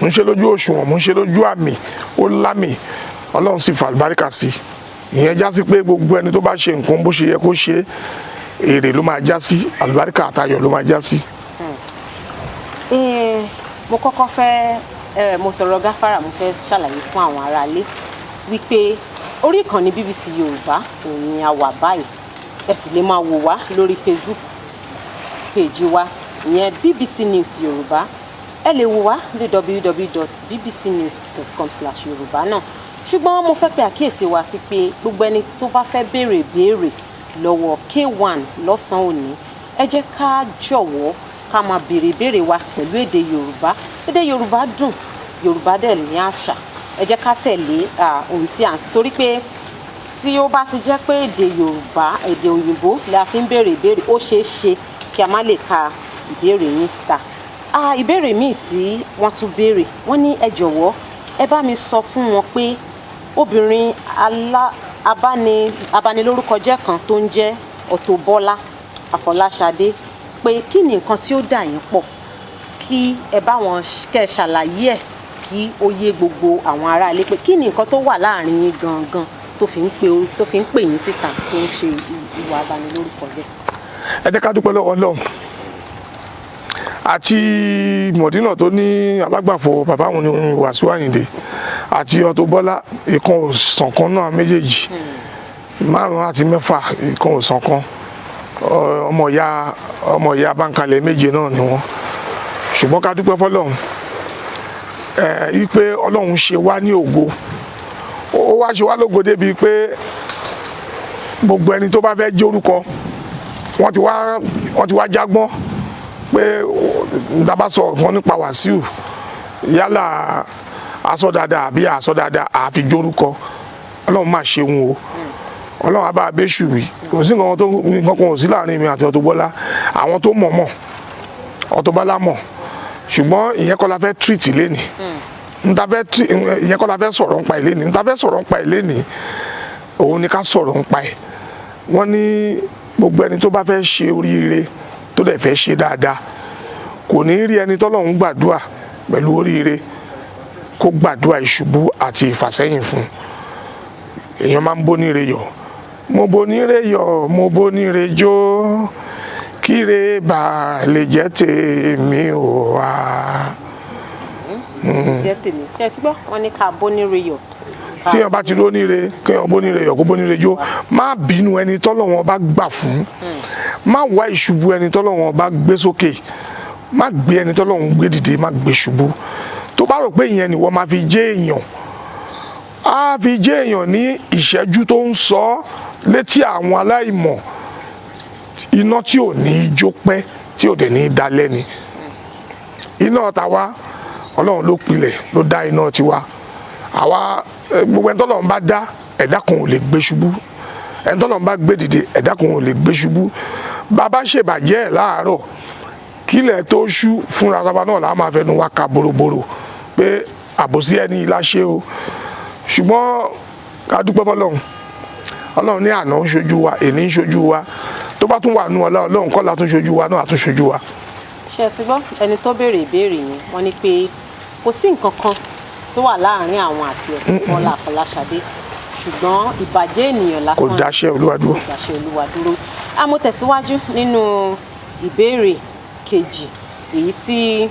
mo ń ṣe lójú òṣùwọ̀n, mo ń ṣe lójú àmì. Ó lámì, Ọlọ́run sì fà àlùbáríkà sí i. Ìyẹn já sí pé gbogbo ẹni tó bá ṣe nǹkan bó ṣe yẹ kó ṣe, èrè ló máa já sí, àlùbáríkà àtayọ̀ ló máa já sí. Mo kọ́kọ́ fẹ́ mo tọrọ gáfárà. Mo fẹ́ ṣàlàyé fún àwọn aráalé wípé orí ìkànnì BBC Yorùbá òun ni a wà báyìí. Ẹ sì lè máa wò wá lórí Facebook page wa, ìyẹn BBC News Yorùbá. Ẹ lè wò wá ní www.bbcnews.com/yorùbá náà. Ṣùgbọ́n mo fẹ́ pe àkíyèsí wa sí pé gbogbo ẹni tó bá fẹ́ béèrè béèrè lọ́wọ́ K1 lọ́sàn-án òní, ẹ jẹ́ ká jọ̀wọ́ ká máa béèrè ìbéèrè wa pẹ̀lú èdè Yorùbá. Èdè Yorùbá dùn, Yorùbá dẹ̀ ní àṣà. Ẹ jẹ́ ká tẹ̀lé ohun tí à ń, torí pé tí ó bá ti jẹ́ pé èdè Yorùbá, èdè òyìnbó la fi ń béèrè ìbéèrè, ó ṣeé ṣe kí a má lè ka ìbéèrè yín síta. Ìbéèrè míì tí wọ́n tún béèrè, wọ́n ní ẹ jọ̀wọ́, ẹ bá mi sọ fún wọn pé obìnrin alá abáni abanilórúkọjẹ́ kan tó ń jẹ́ Auto Bola Àfọláṣadé, pé kí ni nǹkan tí ó dà yín pọ̀, kí ẹ bá wọn kẹ́ ẹ ṣàlàyé ẹ̀ kí ó yé gbogbo àwọn aráalé, pé kí ni nǹkan tó wà láàrin yín gangan tó fi ń pè yín síta, tó ń ṣe ìwà abanilórúkọjẹ́. Ẹ jẹ́ ká dúpẹ́ lọ́wọ́ Ọlọ́run àti Mọ̀dínà tó ní alágbàfọ̀ bàbá òun ní Wàsíù Àyìndé àti Auto Bola. Ìkan òsàn kan náà méjèèjì, márùn àti mẹ́fà, ìkan òsàn kan. Ọmọ ìyá báńkalẹ̀ méje náà ni wọ́n. Ṣùgbọ́n ká dúpẹ́ fọlọ́run ẹ wípé Ọlọ́run ṣe wá ní ògo. Ó wá ṣe wá lógo débi pé gbogbo ẹni tó bá fẹ́ jẹ́ orúkọ, wọ́n ti wá jágbọ́n pé dábàá sọ nǹkan nípa Wàsíù, yálà aṣọ dáadáa àbí aṣọ dáadáa, àfi jórúkọ. Ọlọ́run máa ṣeun o. Ọlọ́run á bá a bẹ́ṣù wí. Kò sí nǹkan tó nǹkan kan ò sí láàrin mi àti Auto Bola. Àwọn tó mọ̀ mọ̀, Auto Bola mọ̀. Ṣùgbọ́n ìyẹn kọ́ la fẹ́ treat lénìí. Nta fẹ́ ìyẹn kọ́ la fẹ́ sọ̀rọ̀ nípa ẹ̀ lénìí. Nta fẹ́ sọ̀rọ̀ nípa ẹ̀ lénìí, òun ni ká sọ̀rọ̀ nípa ẹ̀. Wọ́n ní gbogbo ẹni tó bá fẹ́ ṣe oríire, tó dẹ̀ fẹ́ ṣe dáadáa, kò ní rí ẹni tọ́lọ́run gbàdúrà pẹ̀lú oríire kó gbàdúrà ìṣubú àti ìfàsẹ́yìn fún un. Èèyàn máa ń bóníre yọ̀. Mo bóníre yọ̀, mo bóníre jó, kíre bá lè jẹ́ tèmi ò wá. Jẹ́ tèmi. Ṣé ẹ ti gbọ́? Wọ́n ní ká bóníre yọ̀. Tí èèyàn bá ti róníre, kéèyàn bóníre yọ̀, kó bóníre jó. Má bínú ẹni tọ́lọ́run bá gbà fún, má wá ìṣubú ẹni tọ́lọ́run bá gbé sókè, má gbé ẹni tọ́lọ́run gbé dìde, má gbé ṣubú. Tó bá rò pé ìyẹn ni wọ́n máa fi jẹ́ èèyàn, á fi jẹ́ èèyàn ní ìṣẹ́jú tó ń sọ létí àwọn aláìmọ̀, iná tí ò ní í jó pẹ́, tí ò dẹ̀ ní í dalẹ́ ni iná tàwa. Ọlọ́run ló pilẹ̀, ló dá iná tiwa. Àwa gbogbo ẹni tọ́lọ́run bá dá, ẹ̀dá kan ò lè gbé ṣubú. Ẹni tọ́lọ́run bá gbé dìde, ẹ̀dá kan ò lè gbé ṣubú. Bàbá ṣèbàjẹ́ ẹ̀ láàárọ̀, kílẹ̀ tó ṣú, fúnra wa náà la máa fẹnu wa ka boroboro pé àbòsí ẹni la ṣe o. Ṣùgbọ́n ká dúpẹ́ fọlọ́run. Ọlọ́run ní àná ń ṣojú wa, èní ń ṣojú wa, tó bá tún wà nù ọlá Ọlọ́run kọ́ la tún ṣojú wa náà, àtún ṣojú wa. Ṣe ti gbọ́ ẹni tó béèrè ìbéèrè yẹn? Wọ́n ní pé kò sí nǹkan kan tó wà láàárín àwọn àti ẹ̀kọ́ Bọ́lá Àfọláṣadé, ṣùgbọ́n ìbàjẹ́ ènìyàn lásán Kò dáṣẹ́ Olúwa dúró. Kò dáṣẹ́ Olúwa dúró. A mo tẹ̀síwájú nínú ìbéèrè kejì, èyí tí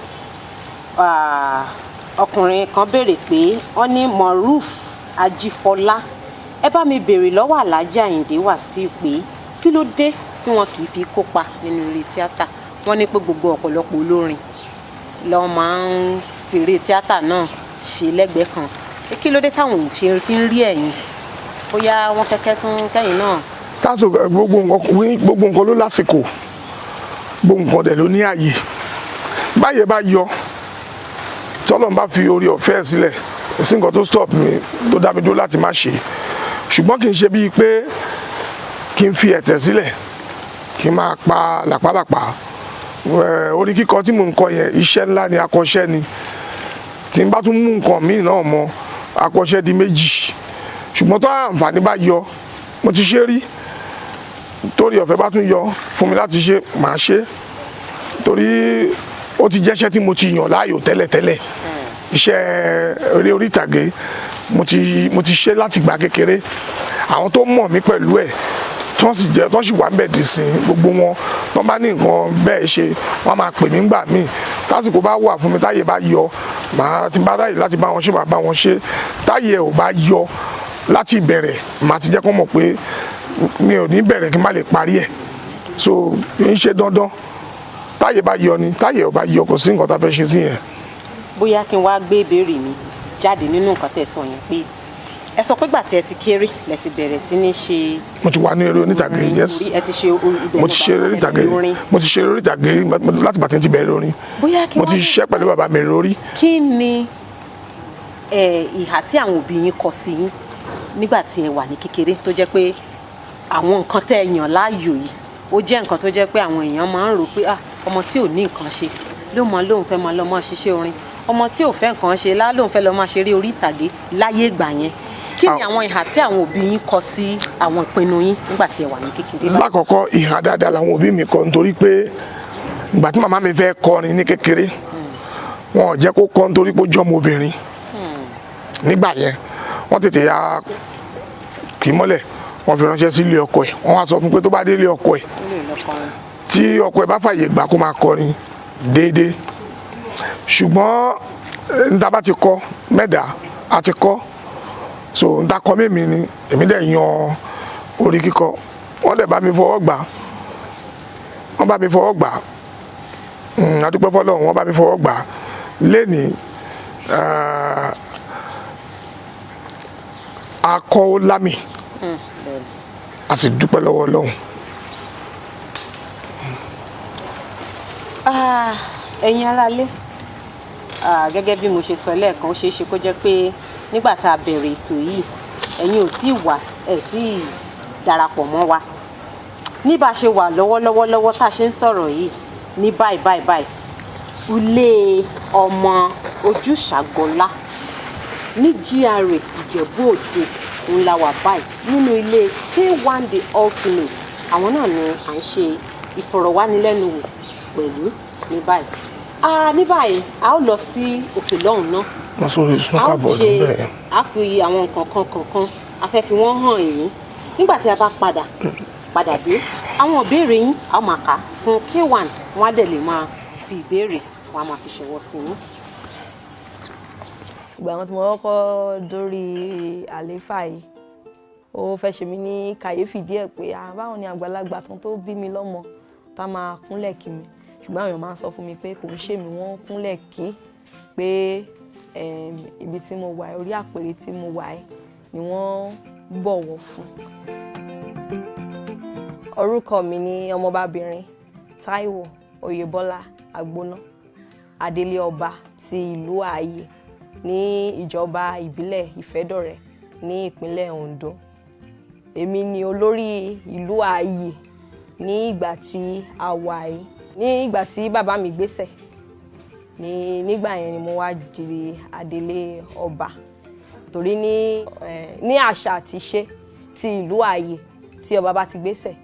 ọkùnrin kan béèrè pé, wọ́n ní Moruf Ajífọlá, ẹ bá mi béèrè lọ́wọ́ Alhaji Àyìndé Wàsíù pé kí ló dé tí wọn kì í fi kópa nínú eré tíátà. Wọ́n ní pé gbogbo ọ̀pọ̀lọpọ̀ olórin lọ́ máa ń fèrè tíátà náà ṣe lẹ́gbẹ̀ẹ́ kan, pé kí ló dé táwọn ò ṣe kí ń rí ẹ̀yìn, bóyá wọ́n fẹ́ kẹ́ tún kẹ́yìn náà. Tásìkò, gbogbo nǹkan ló lásìkò, gbogbo nǹkan dẹ̀ ló ní àyè. Báyẹ̀ bá yọ, tí Ọlọ́run bá fi orí ọ̀fẹ́ ẹ̀ sílẹ̀, kò sí nǹkan tó stop mi, tó dá mi dúró láti má ṣe. Ṣùgbọ́n kì í ṣe bíi pé kí n fi ẹ̀tẹ̀ sílẹ̀, kí n máa pa làpálàpá. Orí kíkọ tí mò ń kọ yẹn, iṣẹ́ ńlá ni, akọ́ṣẹ́ ni. Tí n bá tún mú nǹkan míì náà mọ́, akọ́ṣẹ́ di méjì. Ṣùgbọ́n tó àǹfààní bá yọ, mo ti ṣe rí, torí ọ̀fẹ́ bá tún yọ fún mi láti ṣe, màá ṣe, torí ó ti jẹ́ṣẹ́ tí mo ti yàn láàyò tẹ́lẹ̀tẹ́lẹ̀. Iṣẹ́ eré orí ìtàgé, mo ti ṣe láti gbà kékeré. Àwọn tó mọ̀ mí pẹ̀lú ẹ̀, tí wọ́n sì jẹ́, tí wọ́n sì wà ń bẹ̀ dì sí, gbogbo wọn tó bá ní nǹkan bẹ́ẹ̀ ṣe, wọ́n máa pè mí ńgbà míì. Tásìkò bá wà fún mi, táyè bá yọ, màá ti bá ráyè láti bá wọn ṣe, màá bá wọn ṣe. Táyè ò bá yọ láti ìbẹ̀rẹ̀, màá ti jẹ́ kó mọ̀ pé mi ò ní bẹ̀rẹ̀ kí n má lè parí ẹ̀. So kì í ṣe dandan. Táyè bá yọ ni, táyè ò bá yọ, kò sí nǹkan tá a fẹ́ ṣe sí yẹn. Bóyá kí n wá gbé ìbéèrè mi jáde nínú nǹkan tẹ́ sọ yẹn, pé ẹ sọ pé gbà tí ẹ ti kéré lẹ ti bẹ̀rẹ̀ sí ní ṣe Mo ti wà ní eré onítàgé. orin, Yes. ẹ ti ṣe ibẹ̀ Mo ti ṣe eré onítàgé. orin. Mo ti ṣe eré onítàgé láti gbà tí n ti bẹ̀rẹ̀ orin. Bóyá kí Mo ti wọ́n ṣiṣẹ́ pẹ̀lú bàbá mi lórí. Kí ni ìhà tí àwọn òbí yín kọ sí yín nígbà tí ẹ wà ní kékeré, tó jẹ́ pé àwọn nǹkan tẹ́ ẹ yàn láàyò yìí, ó jẹ́ nǹkan tó jẹ́ pé àwọn èèyàn máa ń rò pé, ah, ọmọ tí ò ní nǹkan ṣe ló mọ lóun fẹ́ máa lọ máa ṣiṣẹ́ orin, ọmọ tí ò fẹ́ nǹkan ṣe lá lóun fẹ́ lọ máa ṣeré orí ìtàgé láyé ìgbà yẹn? Kí ni àwọn ìhà tí àwọn òbí yín kọ sí àwọn ìpinnu yín nígbà tí ẹ wà ní kékeré báyìí? Lákọ̀ọ́kọ́, ìhà dáadáa làwọn òbí mi kọ, nítorí pé ìgbà tí màmá mi fẹ́ kọrin ní kékeré, wọn ò jẹ́ kó kọ nítorí pé ó jọ́ ọmọbìnrin nígbà yẹn. Wọ́n tètè ya kì í mọ́lẹ̀, wọ́n fi ránṣẹ́ sí ilé ọkọ ẹ̀. Wọ́n wá sọ fún pé tó bá dé ilé ọkọ ẹ̀, Ó lè lọ kọrin. tí ọkọ ẹ̀ bá fàyè gbà, kó máa kọrin déédéé. Ṣùgbọ́n níta bá ti kọ mẹ́ta a ti kọ́, so níta kọ mímí ni èmi dẹ̀ yan orí kíkọ. Wọ́n dẹ̀ bá mi fọwọ́ gbà, wọ́n bá mi fọwọ́ gbà. A dúpẹ́ fọlọ́run, wọ́n bá mi fọwọ́ gbà lẹ́ni. Akọ ó lámì, a sì dúpẹ́ lọ́wọ́ Ọlọ́run. Ah, ẹ̀yin aráalé, gẹ́gẹ́ bí mo ṣe sọ lẹ́ẹ̀kan, ó ṣeé ṣe kó jẹ́ pé nígbà tá a bẹ̀rẹ̀ ètò yìí, ẹ̀yin ò tí ì wà, ẹ̀ tí ì darapọ̀ mọ́ wa. Ní bá a ṣe wà lọ́wọ́lọ́wọ́ lọ́wọ́ tá a ṣe ń sọ̀rọ̀ yìí ní báyìí báyìí báyìí, ilé ọmọ Ojúṣàgọ́lá ní GRA Ìjẹ̀bú Òde ń la wà báyìí, nínú ilé K1 The Ultimate. Àwọn náà ni à ń ṣe ìfọ̀rọ̀wánilẹ́nuwò pẹ̀lú ní báyìí. Ní báyìí, a ó lọ sí òkè lọ́hùn náà. Wọ́n sórí A ó snooker board ṣe bẹ́ẹ̀. A fi àwọn nǹkan kan kọ̀ọ̀kan, a fẹ́ fi wọ́n hàn yín. Nígbà tí a bá padà dé, àwọn ìbéèrè yín, a ó máa kà á fún K1, wọ́n á dẹ̀ lè máa fi ìbéèrè, wọ́n á máa fi ṣọwọ́ sí yín. Ìgbà wọn tí mo kọ́kọ́ dórí àlééfà yìí, ó fẹ́ ṣe mí ní kàyéfì díẹ̀ pé, ah, báwo ni àgbàlagbà tán tó bí mi lọ́mọ tá máa kúnlẹ̀ kí mi? Ṣùgbọ́n àwọn èèyàn máa ń sọ fún mi pé kò ń ṣe mí wọ́n kúnlẹ̀ kí, pé ibi tí mo wà, orí àpèrè tí mo wà yìí ni wọ́n bọ̀wọ̀ fún. Orúkọ mi ni ọmọbabìnrin Táíwò Oyèbọ́lá Àgbóná, adelé ọba ti ìlú Ààyè ní ìjọba ìbílẹ̀ Ìfẹ́dọ̀rẹ́ ní ìpínlẹ̀ Ondo. Èmi ni olórí ìlú Ààyè. Ní ìgbà tí a wà yìí, ní ìgbà tí bàbá mi gbéṣẹ̀ ní nígbà yẹn ni mo wá di adelé ọba, torí ní àṣà àti ìṣe ti ìlú Ààyè, tí ọba bá ti gbéṣẹ̀,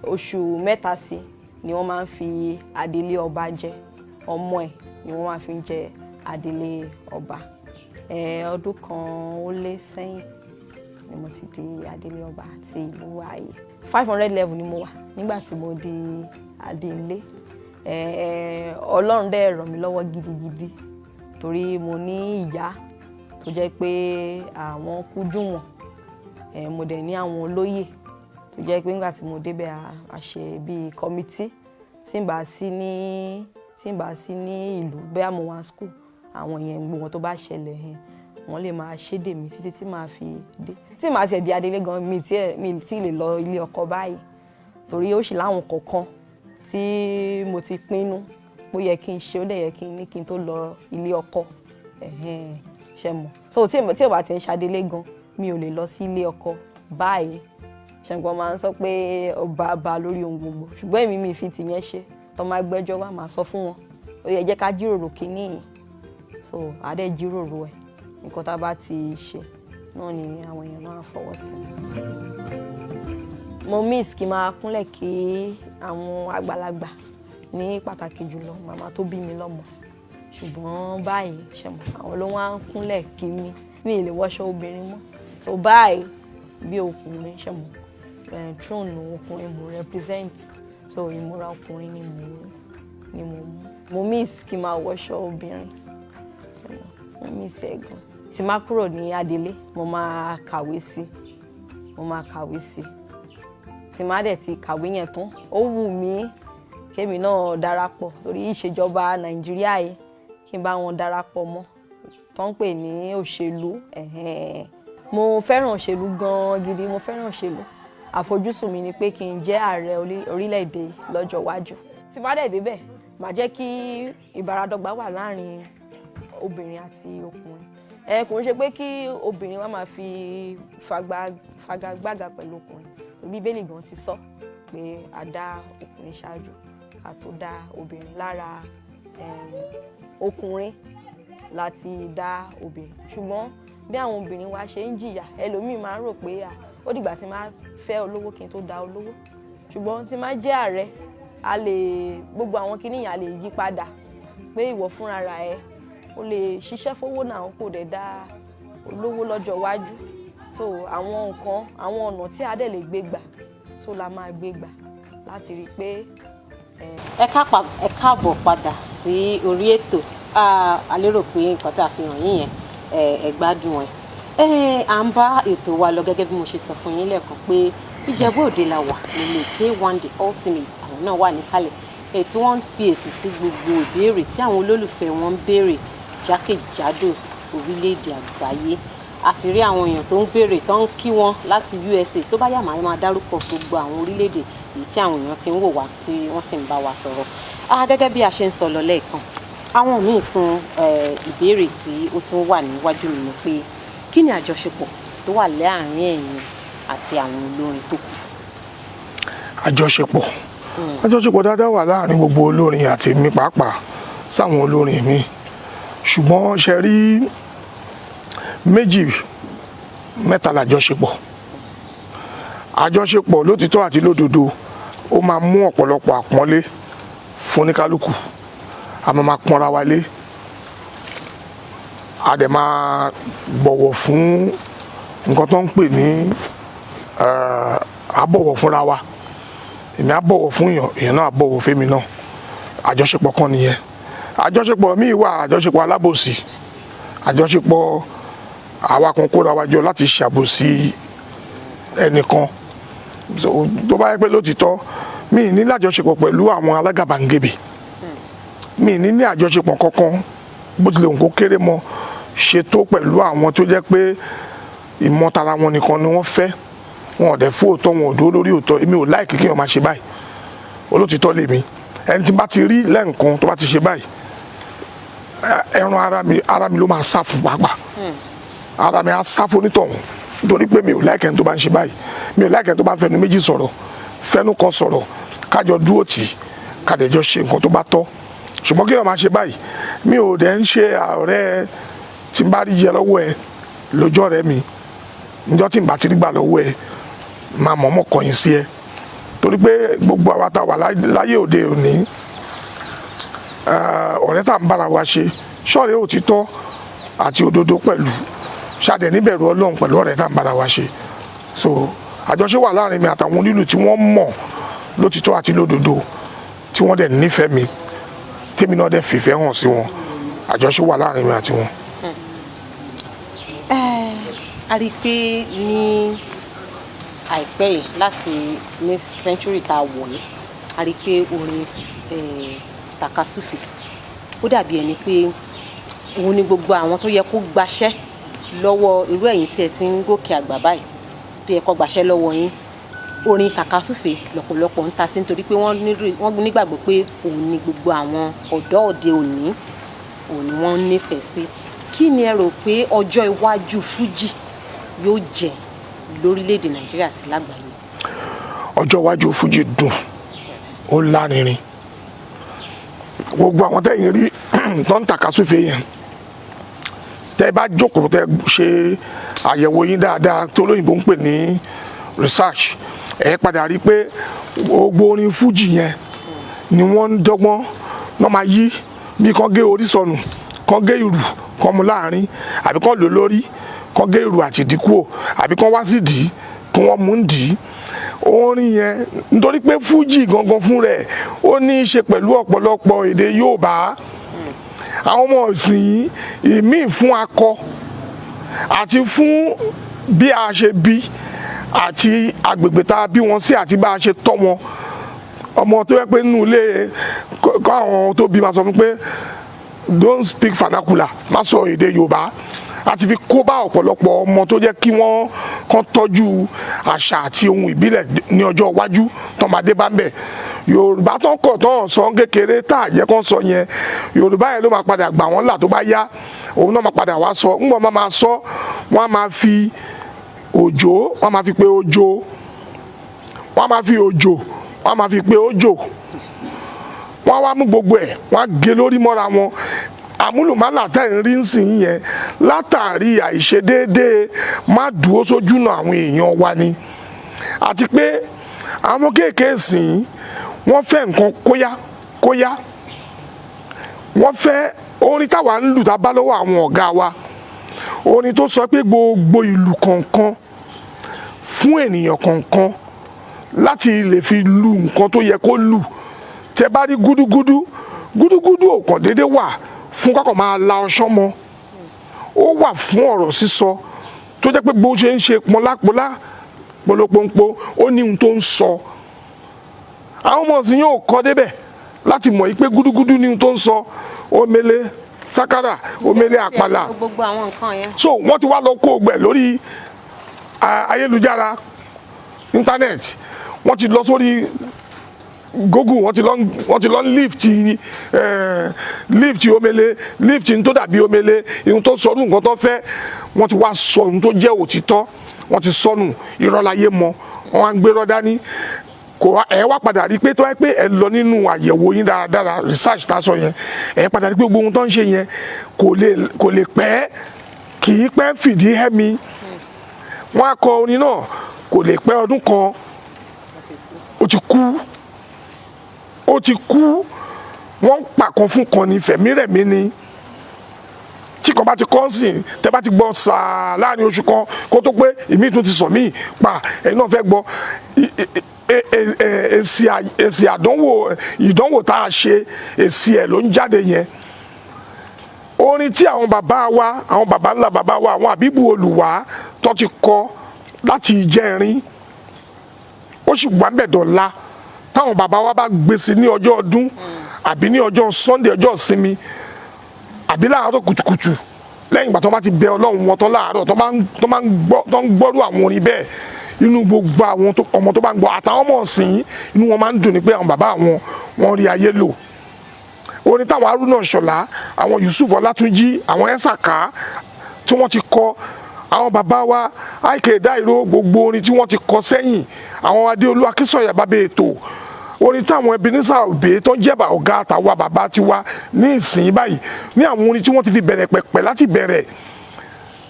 oṣù 3 sí ni wọ́n máa ń fi adelé ọba jẹ. Ọmọ ẹ̀ ni wọ́n máa fi ń jẹ adelé ọba. Ọdún kan ó lé sẹ́yìn ni mo ti di adelé ọba ti ìlú Ààyè. 500 level ni mo wà nígbà tí mo di adelé. Ọlọ́run dẹ̀ ràn mí lọ́wọ́ gidigidi, torí mo ní ìyá tó jẹ́ pé àwọn kújú wọn. Mo dẹ̀ ní àwọn olóyè tó jẹ́ pé nígbà tí mo débẹ̀, a ṣe bíi committee. Tí n bá sí ní ìlú, bẹ́ẹ̀ mo wà school, àwọn yẹn, gbogbo wọn tó bá ṣẹlẹ̀ yẹn, wọ́n lè máa ṣédè mi títí tí màá fi dé. Tí màá tiẹ̀ di adelé gan, mi tí lè lọ ilé ọkọ báyìí, torí ó sì láwọn kọ̀ọ̀kan tí mo ti pinnu pé ó yẹ kí n ṣe, ó dẹ̀ yẹ kí n ní kí n tó lọ ilé ọkọ. Ṣe mọ̀? So tí ò bá ti ń ṣadelé gan, mi ò lè lọ sí ilé ọkọ báyìí. Ṣẹ̀gbọ́n máa ń sọ pé ọba bá lórí ohun gbogbo, ṣùgbọ́n èmi mi fi tìyẹn ṣe. Tó máa gbẹ́jọ́ wá, máa sọ fún wọn, ó yẹ jẹ́ ká jíròrò kínní yìí. So a dẹ̀ jíròrò ẹ̀. Nǹkan tá a bá ti ṣe náà ni àwọn èèyàn náà fọwọ́ sí. Mo miss kí n máa kúnlẹ̀ kí àwọn àgbàlagbà, ní pàtàkì jùlọ màmá tó bí mi lọ́mọ. Ṣùgbọ́n báyìí, ṣe mọ̀, àwọn ló wá ń kúnlẹ̀ kí mi. Mi ì lè wọṣọ obìnrin mọ́. So báyìí, bí ọkùnrin, ṣe mọ̀, throne ọkùnrin mo represent, so ìmúra ọkùnrin ni mo mú. Mo miss kí n máa wọṣọ obìnrin, mo miss ẹ̀ gan. Tí má kúrò ní adelé, mo máa kàwé sí, mo máa kàwé sí. Tí má dẹ̀ ti kàwé yẹn tán, ó wù mí kémi náà darapọ̀, torí ìṣèjọba Nàìjíríà yìí, kí n bá wọn darapọ̀ mọ́ tó ń pè ní òṣèlú. Mo fẹ́ràn òṣèlú gan-an gidi, mo fẹ́ràn òṣèlú. Àfojúsùn mi ni pé kí n jẹ́ ààrẹ orílẹ̀-èdè lọ́jọ́ iwájú. Tí bá dẹ̀ débẹ̀, màá jẹ́ kí ìbáradọ́gba wà láàrin obìnrin àti ọkùnrin. Kò ń ṣe pé kí obìnrin wa máa fi fagagbága pẹ̀lú ọkùnrin, torí Bíbélì gan ti sọ pé a dá ọkùnrin ṣáájú ká tó dá obìnrin. Lára ọkùnrin láti dá obìnrin. Ṣùgbọ́n bí àwọn obìnrin wa ṣe ń jìyà, ẹlòmíì máa ń rò pé ó dìgbà tí máa fẹ́ olówó kí n tó dá olówó. Ṣùgbọ́n tí máa jẹ́ ààrẹ, a lè gbogbo àwọn kinní yẹn, a lè yí padà pé ìwọ fúnra ra ẹ, o lè ṣiṣẹ́ fowó náà, kò dẹ̀ dá olówó lọ́jọ́ iwájú. So àwọn nǹkan, àwọn ọ̀nà tí a dẹ̀ lè gbé gbà, so la máa gbé gbà láti rí i pé. Ẹ káàbọ̀ padà sí orí ètò. A lérò pé nǹkan tí a fi hàn yín yẹn, ẹ gbádùn ẹ. À ń bá ètò wa lọ. Gẹ́gẹ́ bí mo ṣe sọ fún yín lẹ́ẹ̀kan pé Ìjẹ̀bú Òde la wà, nílé K1 The Ultimate. Àwọn náà wà níkàlẹ̀ èyí tí wọ́n ń fi èsì sí gbogbo ìbéèrè tí àwọn olólùfẹ́ wọn ń béèrè jákèjádò orílẹ̀-èdè àgbáyé. Àti rí àwọn èèyàn tó ń béèrè, tó ń kí wọn láti USA. Tó bá yá, màá máa dárúkọ gbogbo àwọn orílẹ̀-èdè èyí tí àwọn èèyàn ti ń wò wá, tí wọ́n sì ń bá wa sọ̀rọ̀. Gẹ́gẹ́ bí a ṣe ń sọ lọ lẹ́ẹ̀kan, àwọn míì tún ìbéèrè tí ó tún wà níwájú mi ni pé, kí ni àjọṣepọ̀ tó wà láàárín ẹ̀yin àti àwọn olórin tó kù? Àjọṣepọ̀ dáadáa wà láàrin gbogbo olórin àti èmi pàápàá sáwọn olórin mi. Ṣùgbọ́n ṣe rí, méjì mẹ́ta làjọṣepọ̀. Àjọṣepọ̀ lótìtọ́ àti lódodo, ó máa mú ọ̀pọ̀lọpọ̀ àpọ́nlé fún oníkálukú. A máa pọ́nra wa lé, a dẹ̀ máa bọ̀wọ̀ fún nǹkan tó ń pè ní a bọ̀wọ̀ fúnra wa. Èmi á bọ̀wọ̀ fún èèyàn, èèyàn náà á bọ̀wọ̀ fẹ́mi náà. Àjọṣepọ̀ kan nìyẹn. Àjọṣepọ̀ míì wà, àjọṣepọ̀ alábòsí, àjọṣepọ̀ àwa kan kóra wa jọ láti ṣàbòsí ẹnìkan. So, tó bá yẹ pé lótìtọ́, mi ì ní lájọṣepọ̀ pẹ̀lú àwọn alágàbàǹgebè. Mi ì ní àjọṣepọ̀ kankan, bó tilẹ̀ òun kó kéré mọ́ ṣe tó, pẹ̀lú àwọn tó jẹ́ pé ìmọ̀tara wọn nìkan ni wọ́n fẹ́, wọn ò dẹ̀ fún òótọ́, wọn ò dúró lórí òótọ́. Èmi ò like kí wọ́n máa ṣe báyìí. Olótìtọ́ lèmi. Ẹni tí n bá ti rí lẹ́ǹkan tó bá ti ṣe báyìí, ẹran ara mi ló máa sá fún pàápàá. Ara mi á sá fún onítọ̀hún, nítorí pé mi ò like ẹni tó bá ń ṣe báyìí. Mi ò like ẹni tó bá ń fẹnu méjì sọ̀rọ̀, fẹnu kan sọ̀rọ̀. Kájọ dúró tì í, kádẹjọ ṣe nǹkan tó bá tọ́. Ṣùgbọ́n kí wọ́n máa ṣe báyìí, mi ò dẹ̀ ń ṣe ọ̀rẹ́ tí n bá rí jẹ lọ́wọ́ ẹ lójọ́ rẹ mi. Níjọ́ tí n bá ti rí gbà lọ́wọ́ ẹ, máa mọ̀ọ́mọ̀ kọ̀yìn sí ẹ, torí pé gbogbo àwa tá a wà láyé òde òní, ọ̀rẹ́ tá à ń bára wa ṣe, ṣọ́ọ̀rẹ́ òtítọ́ àti òdodo pẹ̀lú ṣàdẹ̀ níbẹ̀rù Ọlọ́run pẹ̀lú ọ̀rẹ́ tá à ń bára wa ṣe. So àjọṣe wà láàrin mi àtàwọn onílù tí wọ́n mọ̀ lótìtọ́ àti lódodo, tí wọ́n dẹ̀ nífẹ̀ẹ́ mi, tèmi náà dẹ̀ fìfẹ́ hàn sí wọn. Àjọṣe wà láàrin mi àti wọn. A rí i pé ní àìpẹ́ yìí, láti ní century tá a wọ̀ ní, a rí i pé orin takasufe, ó dàbí ẹni pé òun ni gbogbo àwọn tó yẹ kó gbaṣẹ́ lọ́wọ́ irú ẹ̀yin tí ẹ ti ń gòkè àgbà báyìí, tó yẹ kó gbaṣẹ́ lọ́wọ́ yín, orin takasufe lọ́pọ̀lọpọ̀ ń ta sí, nítorí pé wọ́n nígbàgbọ́ pé òun ni gbogbo àwọn ọ̀dọ́ òde òní, òun ni wọ́n nífẹ̀ẹ́ sí. Kí ni ẹ rò pé ọjọ́ iwájú fújì yóò jẹ́ lórílẹ̀‐èdè Nàìjíríà àti lágbàáyé? Ọjọ́ iwájú fújì dùn, ó lárinrin. Gbogbo àwọn tẹ́yìn rí tó ń tàkasúfè yẹn, tẹ́ bá jókòó, tẹ́ ṣe àyẹ̀wò yín dáadáa, tó lóyìnbó ń pè ní research, ẹ padà rí i pé gbogbo orin fújì yẹn ni wọ́n ń dọ́gbọ́n náà máa yí, bí kán gé orí sọnù, kán gé ìrù, kán mú láàrin, àbí kán lò lórí, kán gé ìrù àti ìdí kúò, àbí kán wá sí dì í kí wọ́n mú ń dì í orin yẹn, nítorí pé fújì gangan fún rẹ̀, ó ní í ṣe pẹ̀lú ọ̀pọ̀lọpọ̀ èdè Yorùbá. Àwọn ọmọ ìsìn yìí, ìmíì fún akọ àti fún bí a ṣe bí àti agbègbè tá a bí wọn sí àti bá a ṣe tọ́ wọn. Ọmọ tó yẹ pé nínú ilé kọ́, àwọn tó bí máa sọ fún pé, "Don't speak vernacular, má sọ èdè Yorùbá," àti fi kó bá ọ̀pọ̀lọpọ̀ ọmọ tó jẹ́ kí wọ́n kàn tọ́jú àṣà àti ohun ìbílẹ̀ ní ọjọ́ iwájú. Tọmọdé bá ń bẹ̀, Yorùbá tó ń kọ̀ tó ń sọ kékeré tá a jẹ́ kó sọ yẹn, Yorùbá yẹn ló máa padà gbà wọ́n là. Tó bá yá, òun náà máa padà wá sọ. Ńgbọ́n máa sọ, wọ́n á máa fi òjò, wọ́n á máa fi pé òjò, wọ́n á máa fi òjò, wọ́n á máa fi pé òjò. Wọ́n á wá mú gbogbo ẹ̀, wọ́n á gé lórí mọ́ra wọn. Àmúlùmálà tẹ̀ ń rí nsìn yẹn, látàrí àìṣedéédéé má dúró sójúnà àwọn èèyàn wa ni, àti pé àwọn kéèké sìn, wọ́n fẹ́ nǹkan kóyá kóyá. Wọ́n fẹ́ orin táwa ń lù tá a bá lọ́wọ́ àwọn ọ̀gá wa, orin tó sọ pé gbogbo ìlú kọ̀ọ̀kan fún ènìyàn kọ̀ọ̀kan láti lè fi lu nǹkan tó yẹ kó lù. Tẹ bá rí gúdúgúdú, gúdúgúdú ò kàn déédé wà fún kọ́kọ́ máa la ọṣán mọ́. Ó wà fún ọ̀rọ̀ sísọ, tó jẹ́ pé bó ṣe ń ṣe pọnlápọnlá polopompo, ó ní ohun tó ń sọ. Àwọn ọmọ ọ̀sìn yóò kọ́ débẹ̀ láti mọ̀ yí pé gúdúgúdú ní ohun tó ń sọ, omele, sákárà, omele, àpàlà. Gbogbo àwọn nǹkan yẹn. So wọ́n ti wá lọ kó gbẹ̀ lórí ayélujára, internet. Wọ́n ti lọ sórí Google, wọ́n ti lọ lift omele, lift n tó dàbí omele, ihun tó sọdún nǹkan tó fẹ́. Wọ́n ti wá sọ ohun tó jẹ́ òtítọ́, wọ́n ti sọnù irọ́ láyé mọ́. Wọ́n wá ń gbérọ́ dání. Kò wá ẹ wá padà rí pé tó wáyé pé ẹ lọ nínú àyẹ̀wò yín dáradára, research tá a sọ yẹn, ẹ padà rí pé gbogbo ohun tó ń ṣe yẹn kò lè pẹ́, kì í pẹ́ fìdí hẹ́mi. Wọ́n á kọ orin náà, kò lè pẹ́ ọdún kan, ó ti kú, ó ti kú. Wọ́n ń pàkan fún kan ní fẹ̀mírẹ̀mí ni. Tí kan bá ti kọ́ sí, tẹ́ bá ti gbọ́ sàá láàrin oṣù kan, kó tó pé ìmí tún ti sọ míì pa, ẹ̀yin náà fẹ́ gbọ́ èsì àdánwò, ìdánwò tá a ṣe, èsì ẹ̀ ló ń jáde yẹn. Orin tí àwọn bàbá wa, àwọn bàbá ńlá bàbá wa, àwọn àbíbù olùwà tó ti kọ láti ìjẹrin, ó sì wà ń bẹ̀ dọ̀la. Táwọn bàbá wa bá gbé sí ní ọjọ́ ọdún, àbí ní ọjọ́ Sunday, ọjọ́ ìsinmi, àbí láàárọ̀ kùtùkùtù, lẹ́yìn ìgbà tó bá ti bẹ Ọlọ́run wọn tán láàárọ̀, tó bá ń gbọ́, tó ń gbọ́rú àwọn orin bẹ́ẹ̀, inú gbogbo àwọn ọmọ tó bá ń gbọ́ àtàwọn ọmọ ọ̀sìn, inú wọn máa ń dùn ní pé àwọn bàbá àwọn wọn rí ayé lò. Orin táwọn Haruna Ṣọlá, àwọn Yusuf Ọlátúnjí, àwọn Ẹsàká tí wọ́n ti kọ, àwọn bàbá wa Àìkè Dáìró, gbogbo orin tí wọ́n ti kọ sẹ́yìn, àwọn Adéolú Akínsọ̀yà, bàbá ètò, Orin táwọn Ebenezer Obey tó jẹ́ ọ̀gá àtàwa bàbá tiwa ní ìsìn báyìí, ní àwọn orin tí wọ́n ti fi bẹ̀rẹ̀ pẹ̀pẹ̀ láti bẹ̀rẹ̀,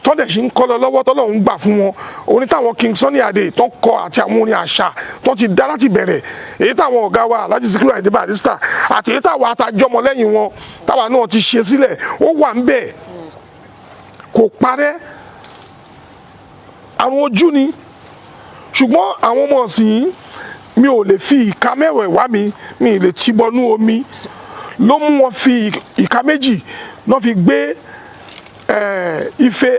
tọ́dẹ̀ sì ń kọ́ lọ lọ́wọ́, tọ́lọ́run gbà fún wọn, orin táwọn King Sunny Adé tó kọ àti àwọn orin àṣà tó ti dá láti bẹ̀rẹ̀, èyí táwọn ọ̀gá wa Alhaji Sikiru Ayinde Barrister àti èyí táwa àtàjọmọ lẹ́yìn wọn táwa náà ti ṣe sílẹ̀, ó wà ń bẹ̀, kò parẹ́. Àwọn ojú ni. Ṣùgbọ́n àwọn ọmọ ọ̀sìn yìí, mi ò lè fi ìka mẹ́wẹ̀ẹ̀wá mi, mi ì lè ti bọnú omi, ló mú wọn fi ìka méjì náà fi gbé ife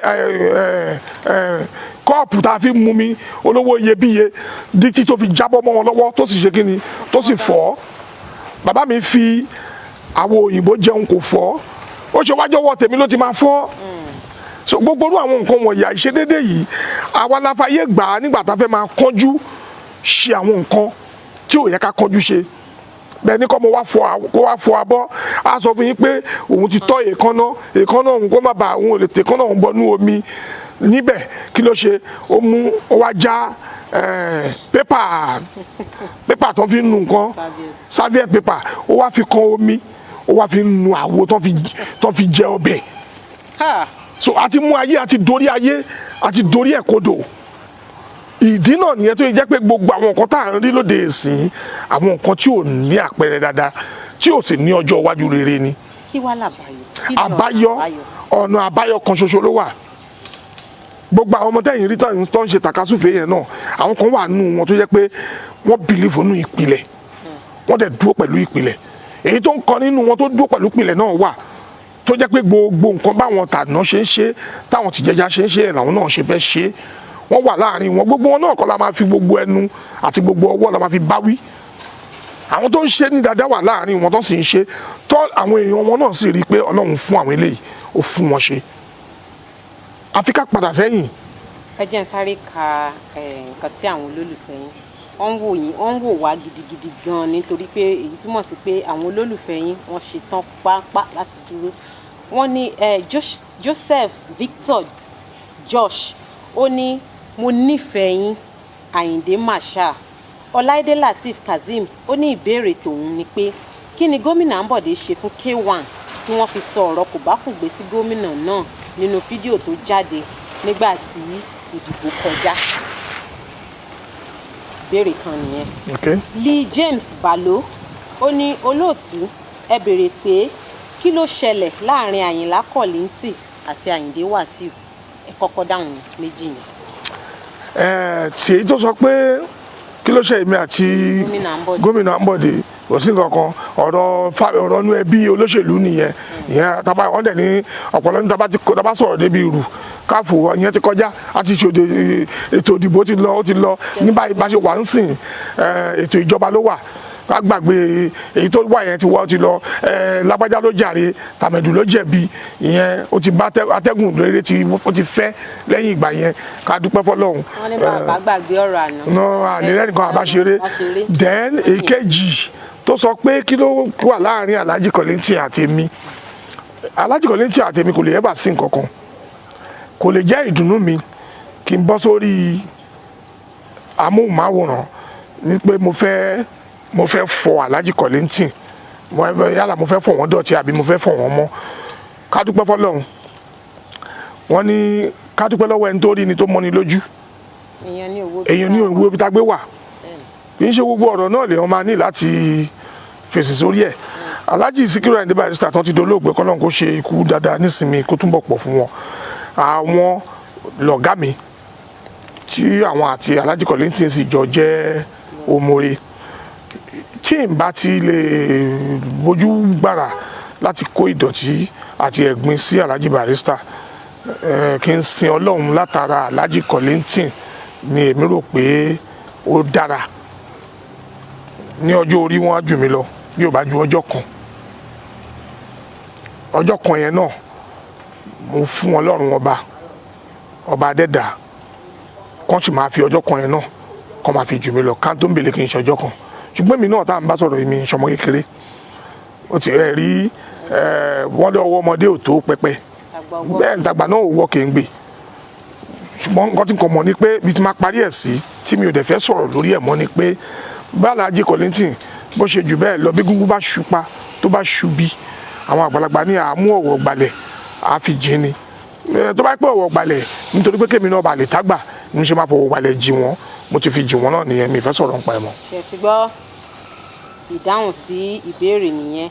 kọ́ọ̀pù tá a fi mú mi olówó iyebíye dítí tó fi jábọ́ mọ́ wọn lọ́wọ́, tó sì ṣe kíni, tó sì fọ́. Bàbá mi fi àwo òyìnbó jẹun, kò fọ́. Ó ṣe wájú ọwọ́ tèmi ló ti máa fọ́. So gbogbo irú àwọn nǹkan wọ̀nyí, àìṣedédé yìí, àwa la fàyè gbà á nígbà tá a fẹ́ máa kánjú ṣe àwọn nǹkan tí ò yẹ ká kánjú ṣe. Bẹ́ẹ̀ ni kọ́ mo wá fọ kó wá fọ abọ́, á sọ fún yín pé òun ti tọ́ èékánná, èékánná òun kó má bàa, òun ò lè tẹ èékánná òun bọnú omi níbẹ̀. Kí ló ṣe? Ó mú, ó wá já pépà tó fi ń nu nǹkan, serviette paper, ó wá fi kan omi, ó wá fi nu àwo tó fi jẹ ọbẹ̀. So a ti mú ayé, a ti dorí ayé, a ti dorí ẹ̀ kodò. Ìdí náà nìyẹn tó yẹ jẹ́ pé gbogbo àwọn nǹkan tá à ń rí lóde ìsìn, àwọn nǹkan tí ò ní àpẹẹrẹ dáadáa, tí ò sì ní ọjọ́ iwájú rere ni. Kí wàá làbáyọ? Kí ni ọ̀nà Àbáyọ, ọ̀nà àbáyọ kan ṣoṣo ló wà. Gbogbo àwọn ọmọ tẹ́yìn rí tó ń ṣe tàkasúfèé yẹn náà, àwọn kan wà nù wọn tó jẹ́ pé wọ́n believe nínú ìpìlẹ̀, wọ́n dẹ̀ dúró pẹ̀lú ìpìlẹ̀. Èyí tó ń kọ nínú wọn tó dúró pẹ̀lú ìpìlẹ̀ náà wà, tó jẹ́ pé gbogbo nǹkan báwọn tàná ṣe ń ṣe, táwọn tìjẹjà ṣe ń ṣe ẹ̀, làwọn náà ṣe fẹ́ ṣe. Wọ́n wà láàrin wọn. Gbogbo wọn náà kọ́ la máa fi gbogbo ẹnu àti gbogbo ọwọ́ la máa fi báwí. Àwọn tó ń ṣe ní dáadáa wà láàrin wọn, tó sì ń ṣe tó àwọn èèyàn wọn náà sì rí i pé Ọlọ́run fún àwọn eléyìí, ó fún wọn ṣe. Àfi ká padà sẹ́yìn. Ẹ jẹ́ n sáré ka nǹkan tí àwọn olólùfẹ́ yín wọ́n ń wò yín, wọ́n ń wò wá gidigidi gan-an, nítorí pé èyí túmọ̀ sí pé àwọn olólùfẹ́ yín, wọ́n ṣetán pápá láti dúró. Wọ́n ní Joseph Victor Josh, ó ní, "Mo nífẹ̀ẹ́ yín, Àyìndé Marshal." Ọláìdé Lateef Kazeem, ó ní ìbéèrè tòun ni pé kí ni gómìnà Ambode ṣe fún K1 tí wọ́n fi sọ ọ̀rọ̀ kòbákùngbé sí gómìnà náà nínú fídíò tó jáde nígbà tí ìdìbò kọjá? Ìbéèrè kan nìyẹn. Lee James Balo, ó ní, "Olóòtú, ẹ béèrè pé kí ló ṣẹlẹ̀ láàrin Àyìnlá Kollington àti Àyìndé Wàsíù." Ẹ kọ́kọ́ dáhùn méjì yẹn. Tí èyí tó sọ pé kí ló ṣe èmi àti Gómìnà Ambode. Gómìnà Ambode, kò sí nǹkan kan. Ọ̀rọ̀ inú ẹbí olóṣèlú nìyẹn. Ìyẹn taba wọ́n dẹ̀ ní ọ̀pọ̀lọpọ̀ ní taba ti taba sọ̀rọ̀ débi irú káfù, ìyẹn ti kọjá. Àti ṣòde ètò ìdìbò ti lọ, ó ti lọ. Ní báyìí, bá ṣe wà ń sìn, ètò ìjọba ló wà. Ká gbàgbé èyí tó wà yẹn, ti wọ́ ti lọ. Lágbájá ló jàre, tàmẹ̀dù ló jẹ̀bi, ìyẹn ó ti bá atẹ́gùn rere tí ó ti fẹ́ lẹ́yìn ìgbà yẹn. Ká dúpẹ́ fọlọ́run. Wọ́n ní bàbá gbàgbé ọ̀rọ̀ àná. No, àlèrè nìkan àbáṣeré. Àbáṣeré. Then èkejì tó sọ pé kí ló wà láàrin Alhaji Kollington àti èmi. Alhaji Kollington àti èmi kò lè ever sí nǹkan kan. Kò lè jẹ́ ìdùnnú mi kí n bọ́ sórí amóhùnmáwòrán ní pé mo fẹ́ fọ Alhaji Kollington, mo fẹ́, yálà mo fẹ́ fọ wọ́n dọ̀tí àbí mo fẹ́ fọ wọ́n mọ́. Ká dúpẹ́ fọlọ́run. Wọ́n ní ká dúpẹ́ lọ́wọ́ ẹni tó rí ni tó mọ́ni lójú. Èèyàn ní owó. Èèyàn ní òwú ibi tá a gbé wà. Kì í ṣe gbogbo ọ̀rọ̀ náà lèèyàn máa ní láti fèsì sórí ẹ̀. Alhaji Sikiru Ayinde Barrister tán ti dolóògbé, kọ́lọ́n kó ṣe ikú dáadáa nísìnyí, kó túnbọ̀ pọ̀ fún wọn. Àwọn lọ̀gá mi, tí àwọn àti Alhaji Kollington sì jọ jẹ́ òmòre, tí n bá ti lè bójú gbàrà láti kó ìdọ̀tí àti ẹ̀gbin sí Alhaji Barrister, kí n sin Ọlọ́run látara Alhaji Kollington ni èmi rò pé ó dára. Ní ọjọ́ orí, wọn á jù mí lọ. Bí ò bá ju ọjọ́ kan, ọjọ́ kan yẹn náà, mo fún Ọlọ́run ọba, ọba adẹ́dà, kán sì máa fi ọjọ́ kan yẹn náà kán máa fi jù mí lọ, ká tó ń bèlè kí n ṣe ọjọ́ kan. Ṣùgbọ́n èmi náà tá à ń bá sọ̀rọ̀, èmi ń ṣọmọ kékeré. Ó ti ẹ̀ rí ẹ̀, wọ́n lé ọwọ́ ọmọdé ò tó pẹpẹ. Àgbà ọwọ́. Bẹ́ẹ̀ ní tàgbà náà ò wọ́ kéńgbè. Ṣùgbọ́n nǹkan tí n kò mọ̀ ni pé bí ti máa parí ẹ̀ sí, tí mi ò dẹ̀ fẹ́ sọ̀rọ̀ lórí ẹ̀ mọ́, ni pé bá Alhaji Kollington Bó ṣe jù bẹ́ẹ̀ lọ, bí gúngún bá ṣupa tó bá ṣubi, àwọn àgbàlagbà ní àmú ọ̀wọ̀ gbalẹ̀ àfi jìn ni. Tó bá pẹ́ ọ̀wọ̀ gbalẹ̀ nítorí pé kémi náà bà lè tágbà ní ṣe máa fọwọ́ gbalẹ̀ jì wọ́n, mo ti fi jì wọ́n náà nìyẹn. Mi ì fẹ́ sọ̀rọ̀ nípa ẹ̀ mọ́. Ṣe ti gbọ́ ìdáhùn sí ìbéèrè nìyẹn.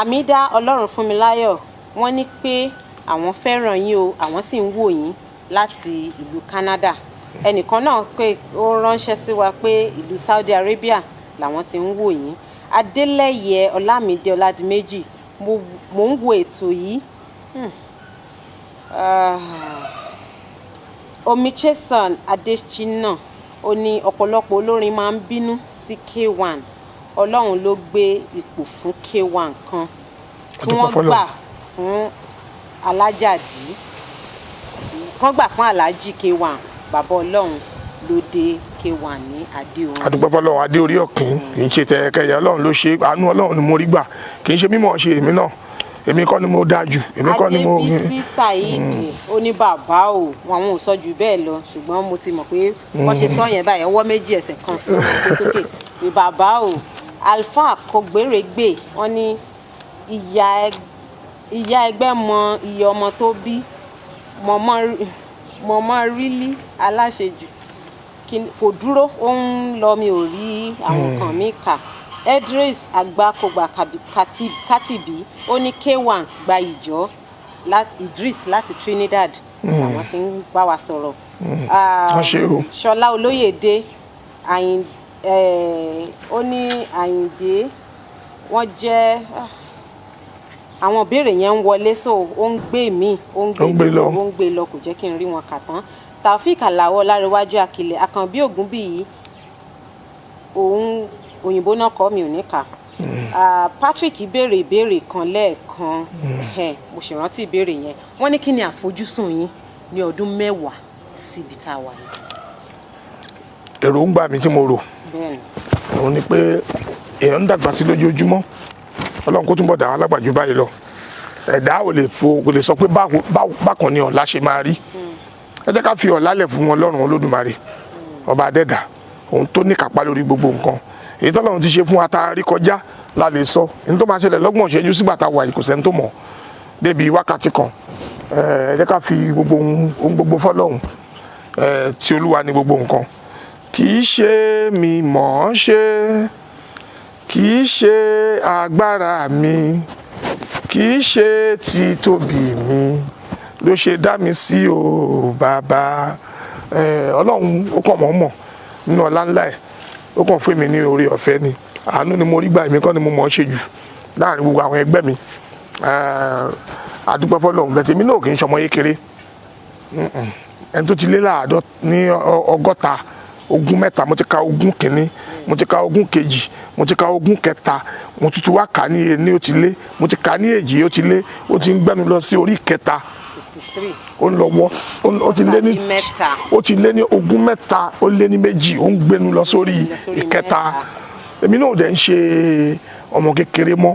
Àmídá Ọlọ́run Fúnmiláyọ̀, wọ́n ní pé àwọn fẹ́ràn yín o, àwọn sì ń wò yín láti ìlú Canada. Ẹnìkan náà pé ó ránṣẹ́ sí wa pé ìlú Saudi Arabia làwọn ti ń wò yín. Adélẹ́yẹ Ọlámídé Ọládìméjì, mo ń wo ètò yìí. Omichesan Adesina, ó ní ọ̀pọ̀lọpọ̀ olórin máa ń bínú sí K1. Ọlọ́run ló gbé ipò fún K1 kan kí Adúpẹ́ wọ́n fọ́lọ́run. Gbà fún alájàdí kán gbà fún Aláàjì K1. Bàbá Ọlọ́run ló dé K1 ní adé orin. Adúpẹ́ fọ́lọ́run, adé orí ọ̀kìn kì í ṣe tẹ̀kẹ̀yẹ. Ọlọ́run ló ṣe, àánú Ọlọ́run ni mo rí gbà. Kì í ṣe mímọ̀ ṣe èmi náà, èmi kọ́ ni mo dáa jù, èmi kọ́ ni mo. Adébísí Saheed, ó ní bàbá o, wọn àwọn ò sọ jù bẹ́ẹ̀ lọ, ṣùgbọ́n mo ti mọ̀ pé wọ́n ṣe sọ yẹn báyìí, ọwọ́ méjì ẹsẹ̀ kan kó sókè pé bàbá o. Alfa Kògbérègbè, wọ́n ní ìyá ẹgbẹ́ mọ iye ọmọ tó bí mọ̀mọ́ rílí aláṣejù. Kò dúró, ó ń lọ, mi ò rí àwọn nǹkan mi kà. Edris Agbakogba Katibi, ó ní K1 gba ìjọ láti Idris láti Trinidad àwọn tí ń bá wa sọ̀rọ̀. Wọ́n ṣe o. Ṣọlá Olóyèdè ó ní Àyìndé wọ́n jẹ́ àwọn ìbéèrè yẹn ń wọlé, so ó ń gbé mi, ó ń Ó ń gbé lọ. Ó ń gbé lọ, kò jẹ́ kí n rí wọn kà tán. Taofik Alao Ọlárẹwájú Akilẹ̀ Àkànbí Ògúnbíyì, òun òyìnbó náà kọ́, mi ò ní kà. Patrick béèrè ìbéèrè kan lẹ́ẹ̀kan. Ẹhẹ́n, mo sì rántí ìbéèrè yẹn. Wọ́n ní kí ni àfojúsùn yín ní ọdún 10 síbi tá a wà yìí? Èròǹgbà mi tí mo rò, Bẹ́ẹ̀ni. òun ni pé èèyàn ń dàgbà sí lójoojúmọ́. Ọlọ́run kó túnbọ̀ dà wá lágbà jù báyìí lọ. Ẹ̀dá ò lè fo, kò lè sọ pé bákan ni ọ̀la ṣe máa rí. Ẹ jẹ́ ká fi ọ̀la lẹ̀ fún Ọlọ́run Olódùmarè, ọba adẹ́dà, òun tó ní kápá lórí gbogbo nǹkan. Èyí tọ́lọ́run ti ṣe fún wa tá a rí kọjá la lè sọ. Ní tó máa ṣẹlẹ̀ lọ́gbọ̀n ìṣẹ́jú sígbà tá a wà yìí, kò sẹ́ni tó mọ̀ débi wákàtí kan. Ẹ jẹ́ ká fi gbogbo ohun gbogbo fọ́lọ́run. Tí Olúwa ní gbogbo nǹkan. Kì í ṣe mi mọ̀ ọ́n ṣe, kì í ṣe agbára mi, kì í ṣe títóbi mi ló ṣe dá mi sí o, bàbá. Ọlọ́run ó kàn mọ́ mọ̀ nínú ọlá ńlá ẹ̀, ó kàn fún mi ní oore ọ̀fẹ́ ni. Àánú ni mo rí gbà. Èmi kọ́ ni mo mọ̀ ọ́n ṣe jù láàrin gbogbo àwọn ẹgbẹ́ mi. Àdúpẹ́ fọ́lọ́run bẹ́ẹ̀. Tèmi náà kì í ṣọmọ kékeré. Ẹni tó ti lé láàádọ́ ní 60, 23, mo ti ka ogún kìíní, mo ti ka ogún kejì, mo ti ka ogún kẹta, mo tún ti wá kà ní ení, ó ti lé. Mo ti kà ní èjì, ó ti lé. Ó ti ń gbẹ́nu lọ sí orí kẹta. 63. Ó ń lọ wọ́, ó ti lé ní Tàbí mẹ́ta. Ó ti lé ní 23, ó lé ní méjì, ó ń gbénu lọ sórí Lọ sórí ìkẹta. mẹ́ta. Èmi náà ò dẹ̀ ń ṣe ọmọ kékeré mọ́.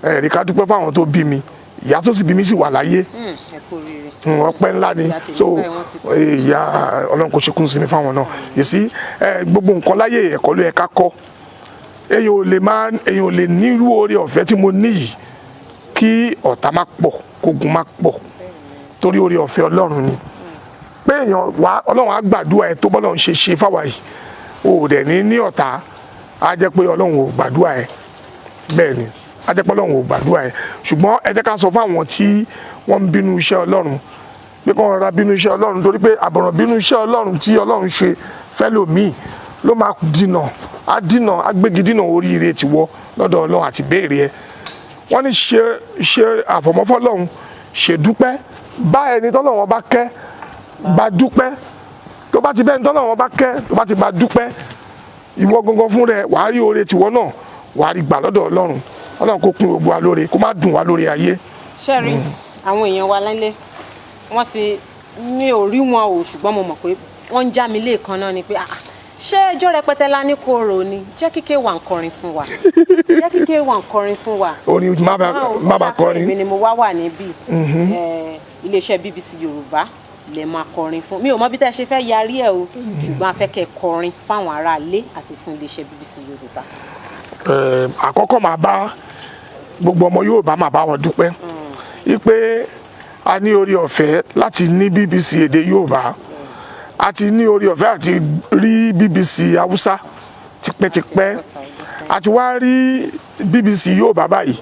Ẹ̀rí ká dúpẹ́ fáwọn tó bí mi. Ìyá tó sì bí mi sì wà láyé. Ẹ kú oríire. Ọpẹ́ ńlá ni. Ìyá tèmi So báyìí, wọ́n ti kú. ìyá, Ọlọ́run kò ṣe kún sí mi fáwọn náà yìí sí. Gbogbo nǹkan láyé, ẹ̀kọ́ ló yẹ ká kọ́. Èèyàn ò lè ní irú oore ọ̀fẹ́ tí mo ní yìí kí ọ̀tá má pọ̀, kógun má pọ̀, torí oore ọ̀fẹ́ Ọlọ́run ni pé èèyàn wá. Ọlọ́run á gbàdúrà ẹ tó bọ́lọ́run ṣe ṣe fáwa yìí, o ò dẹ̀ ní ní ọ̀tá, á jẹ́ pé Ọlọ́run ò gbàdúrà ẹ. Bẹ́ẹ̀ ni, á jẹ́ pé Ọlọ́run ò gbàdúrà ẹ. Ṣùgbọ́n ẹ jẹ́ ká sọ fún àwọn tí wọ́n ń bínú iṣẹ́ Ọlọ́run pé kọ́ rọra bínú iṣẹ́ Ọlọ́run, torí pé àbọ̀rọ̀ bínú iṣẹ́ Ọlọ́run tí Ọlọ́run ṣe fẹ́lòmíì ló máa dínà, á dínà, á gbégi dínà oríire tiwọ́ lọ́dọ̀ Ọlọ́run àti béèrè ẹ. Wọ́n ní ṣe ṣe àfọ̀mọ́fọ́lọ́run, ṣèdúpẹ́, bá ẹni tọ́lọ́run bá kẹ́, bá dúpẹ́. Tó bá ti bẹ́ẹ̀ ni tọ́lọ́run bá kẹ́, tó bá ti bá dúpẹ́, ìwọ gangan fún rẹ, wàá rí oore tiwọ́ náà, wàá rí gbà lọ́dọ̀ Ọlọ́run. Ọlọ́run kó kún gbogbo wa lóore, kó má dùn wá lórí ayé. Ṣẹ́rí àwọn èèyàn wa nílé, wọ́n ti mi ò rí wọn o, ṣùgbọ́n mo mọ̀ pé wọ́n ń já mi lẹ́ẹ̀kan náà ni pé, "Ah, ṣé ẹjọ́ rẹpẹtẹ la ní kó rò ni? Jẹ́ kí K1 kọrin fún wa, jẹ́ kí K1 kọrin fún wa." Orin má bá má bá kọrin. Èmi ni mo wá wà níbí. Iléeṣẹ́ BBC Yorùbá lè máa kọrin fún mi. Ò mọ bí tẹ́ ẹ ṣe fẹ́ yarí ẹ o, ṣùgbọ́n a fẹ́ kẹ́ ẹ kọrin fáwọn aráalé àti fún iléeṣẹ́ BBC Yorùbá. Àkọ́kọ́ máa bá gbogbo ọmọ Yorùbá, máa bá wọn dúpẹ́ wípé a ní orí ọ̀fẹ́ láti ní BBC èdè Yorùbá. A ti ní orí ọ̀fẹ́ àti rí BBC Haúsá tipẹ́tipẹ́, a ti wá rí BBC Yorùbá báyìí.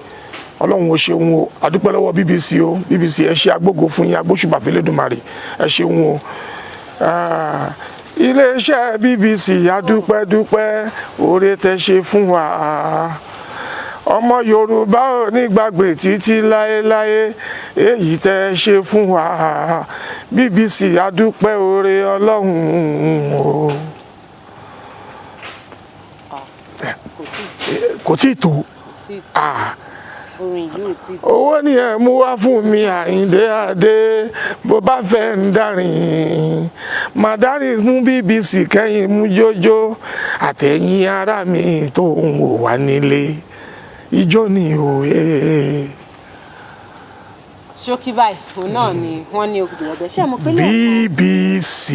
Ọlọ́run ò ṣeun o, a dúpẹ́ lọ́wọ́ BBC o. BBC, ẹ ṣe, agbógo fún yín, agbóṣùbà f'Elédùmarè, ẹ ṣeun o. Ah, iléeṣẹ́ BBC, adúpẹ́ dúpẹ́ oore tẹ́ ṣe fún wa. Ọmọ Yorùbá ò ní gbàgbé títí láéláé èyí tẹ́ ṣe fún wa. BBC, adúpẹ́ oore Ọlọ́run o. Kò tí Kò tí ì tó. Tí Ah, orin yìí ò tí. Owó ni ẹ mú wá fún mi, Àyìndé Adé. Bó bá fẹ́ ń darin, má darin fún BBC, kẹ́yìn mú jójó àtẹ̀yìn ara mi tó ń wò wá nílé, ijó ni òye. Ṣókí báyìí òun náà ni wọ́n ní ògùdù ọbẹ̀ ṣé mo pé lẹ́ẹ̀kan. BBC,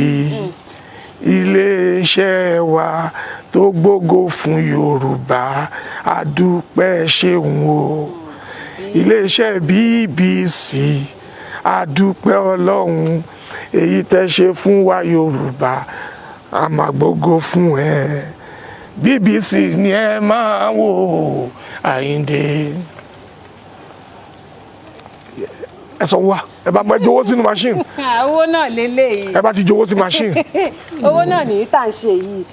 iléeṣẹ́ wa tó gbógo fún Yorùbá, adúpẹ́ ṣeun o. Iléeṣẹ́ BBC, adúpẹ́ Ọlọ́run èyí tẹ́ ṣe fún wa Yorùbá, a máa gbógo fún ẹ. BBC ni ẹ máa wò. Àyìndé, ẹ sọ wá, ẹ bá ẹ jọ̀wọ́ sínú machine. Owó náà lélẹ́yìí. Ẹ bá ti jọ̀wọ́ sí machine. Owó náà nìyí tá à ń ṣe yìí.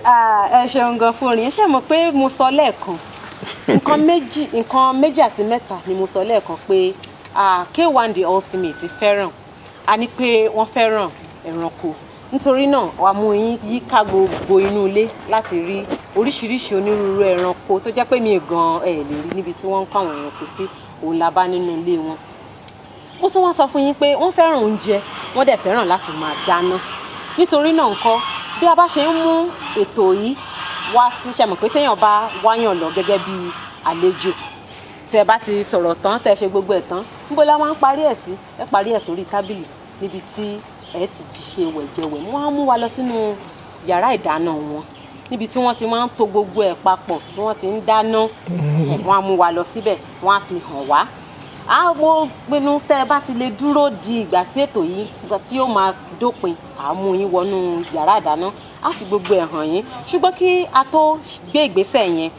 Ah, ẹ ṣeun gan fún orin. Ẹ ṣe mọ̀ pé mo sọ lẹ́ẹ̀kan, nǹkan méjì àti mẹ́ta ni mo sọ lẹ́ẹ̀kan pé, ah, K1 The Ultimate fẹ́ràn. A ní pé wọ́n fẹ́ràn ẹranko, nítorí náà wàá mú yín yíká gbogbo inú ilé láti rí oríṣiríṣi onírúurú ẹranko tó jẹ́ pé mi gan ẹ̀ lè rí níbi tí wọ́n ń kó àwọn ẹranko sí, òun la bá nínú ilé wọn. Mo tún wá sọ fún yín pé wọ́n fẹ́ràn oúnjẹ, wọ́n dẹ̀ fẹ́ràn láti máa dáná. Nítorí náà ńkọ́, bí a bá ṣe ń mú ètò yìí wá sí, ṣe mọ̀ pé téèyàn bá wáyàn lọ gẹ́gẹ́ bí àlejò, tẹ bá ti sọ̀rọ̀ tán, tẹ ṣe gbogbo ẹ̀ tán, níbo la máa ń parí ẹ̀ sí? Ẹ parí ẹ̀ sórí tábìlì níbi tí ẹ ti ṣe wẹ̀jẹwẹ̀. Wọ́n á mú wa lọ sínú yàrá ìdáná wọn níbi tí wọ́n ti máa ń to gbogbo ẹ̀ papọ̀, tí wọ́n ti ń dáná. Wọ́n á mú wa lọ síbẹ̀, wọ́n á fi hàn wá. Á wo pinnu tẹ́ ẹ bá ti lè dúró di ìgbà tí ètò yìí, ìgbà tí yóò máa dópin, à á mú yín wọnú yàrá ìdáná, á fi gbogbo ẹ̀ hàn yín. Ṣùgbọ́n kí a tó gbé ìgbésẹ̀ yẹn,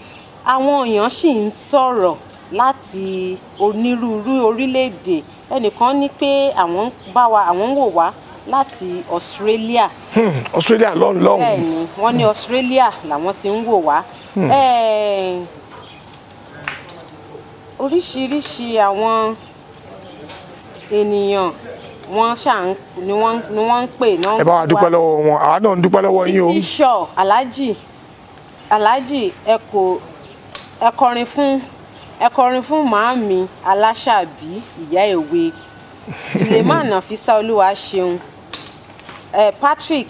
àwọn èèyàn sì ń sọ̀rọ̀ láti onírúurú orílẹ̀-èdè. Ẹnìkan ní pé àwọn ń bá wa, àwọn ń wò wá láti Australia. Australia lọ́hùn lọ́hùn. Bẹ́ẹ̀ ni, wọ́n ní Australia làwọn ti ń wò wá. Oríṣiríṣi àwọn ènìyàn wọ́n ṣà ń ni wọ́n ń pè náà. Ẹ bá wa dúpẹ́ lọ́wọ́ wọn, àwa náà ń dúpẹ́ lọ́wọ́ yín o. Títí sọ Alhaji, Alhaji, ẹ kò ẹ kọrin fún màámi Aláṣàbí, ìyá èwe Suleiman Nafisa, olúwa ṣeun. Patrick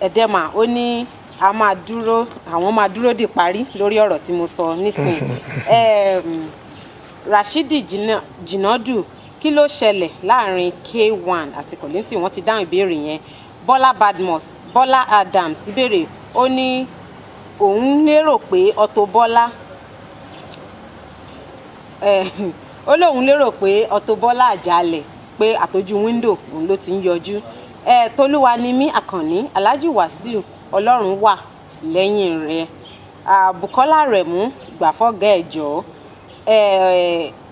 Edema, ó ní a máa dúró, àwọn máa dúró di parí lórí ọ̀rọ̀ tí mo sọ nísìnyí. Rashidi Jinadu, kí ló ṣẹlẹ̀ láàrin K1 àti Kollington? Wọ́n ti dáhùn ìbéèrè yẹn. Bọ́lá Badmus, Bọ́lá Adams béèrè, ó ní òun lérò pé Auto Bola, ó lóun lérò pé Auto Bola àjálẹ̀ pé àtọ́jú window òun ló ti ń yọjú. Tolúwa ni mí Àkànní, Alhaji Wasiu, Ọlọ́run wà lẹ́yìn rẹ̀. Bukola Rẹ̀mú gbàfọ́gẹ́ ẹ̀jọ́,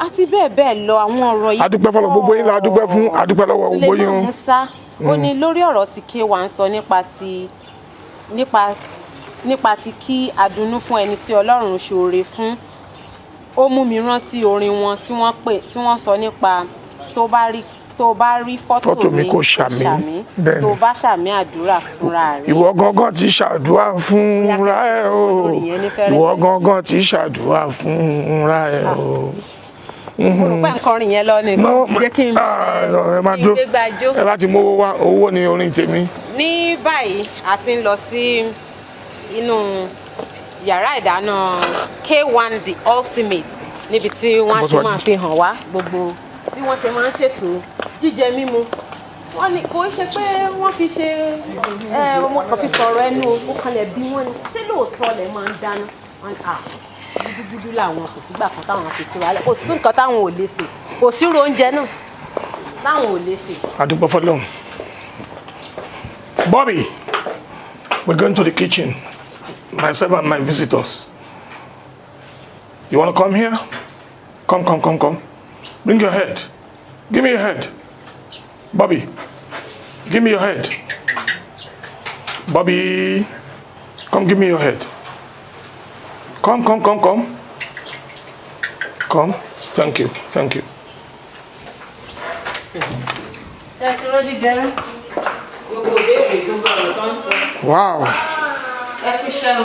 àti bẹ́ẹ̀ bẹ́ẹ̀ lọ. Àwọn ọ̀rọ̀ yìí A dúpẹ́ fọlọ́ gbogbo yín la dúpẹ́ fún, a dúpẹ́ lọ́wọ́ gbogbo yín o. Suleiman Musa, ó ní lórí ọ̀rọ̀ tí K1 sọ nípa ti kí adunnú fún ẹni tí Ọlọ́run ṣoore fún, ó mú mi rántí orin wọn tí wọ́n pè, tí wọ́n sọ nípa tó bá rí fọ́tò Fọ́tò mi mi kò ṣàmì. Bẹ́ẹ̀ni. Tó bá ṣàmì àdúrà fúnra rẹ̀. Ìwọ gangan ti ṣàdúrà fúnra ẹ o. Orin yẹn ní fẹ́rẹ́. Ìwọ gangan ti ṣàdúrà fúnra ẹ o. Mo rò pé nǹkan yẹn lọ ni. No, jẹ́ kí n ah, no, ẹ máa kí n dúró. gbégbá jó. Ẹ bá ti mówó wá, owó ni orin tèmi. Ní báyìí, a ti ń lọ sí inú yàrá ìdáná K1 The Ultimate níbi tí wọ́n á ti máa fi hàn wá gbogbo bí wọ́n ṣe máa ń ṣètò jíjẹ mímu. Wọ́n ní kò ṣe pé wọ́n fi ṣe ẹ, wọ́n kàn fi sọ̀rọ̀ ẹnu o. Ó kanlẹ̀ bí wọ́n ní ṣé lóòótọ́ lẹ̀ máa ń dáná? Wọ́n ní à gúdúgúdú làwọn, kò sígbà kan táwọn fi tura lẹ̀, kò sí nǹkan táwọn ò lè sè, kò sírò oúnjẹ náà táwọn ò lè sè. A dúpẹ́ fọ́lọ́run. Bobby, we're going to the kitchen, myself and my visitors. You want to come here? Come, come, come, come. Bring your head. Give me your head. Bobby, give me your head. Bobby, come give me your head. Come, come, come, come. Come. Thank you, thank you. Ṣé ẹ ti rọ́jí jẹrẹ gbogbo ìbéèrè, gbogbo ọ̀rọ̀ tó ń sọ? Wow. Ẹ fi ṣe o.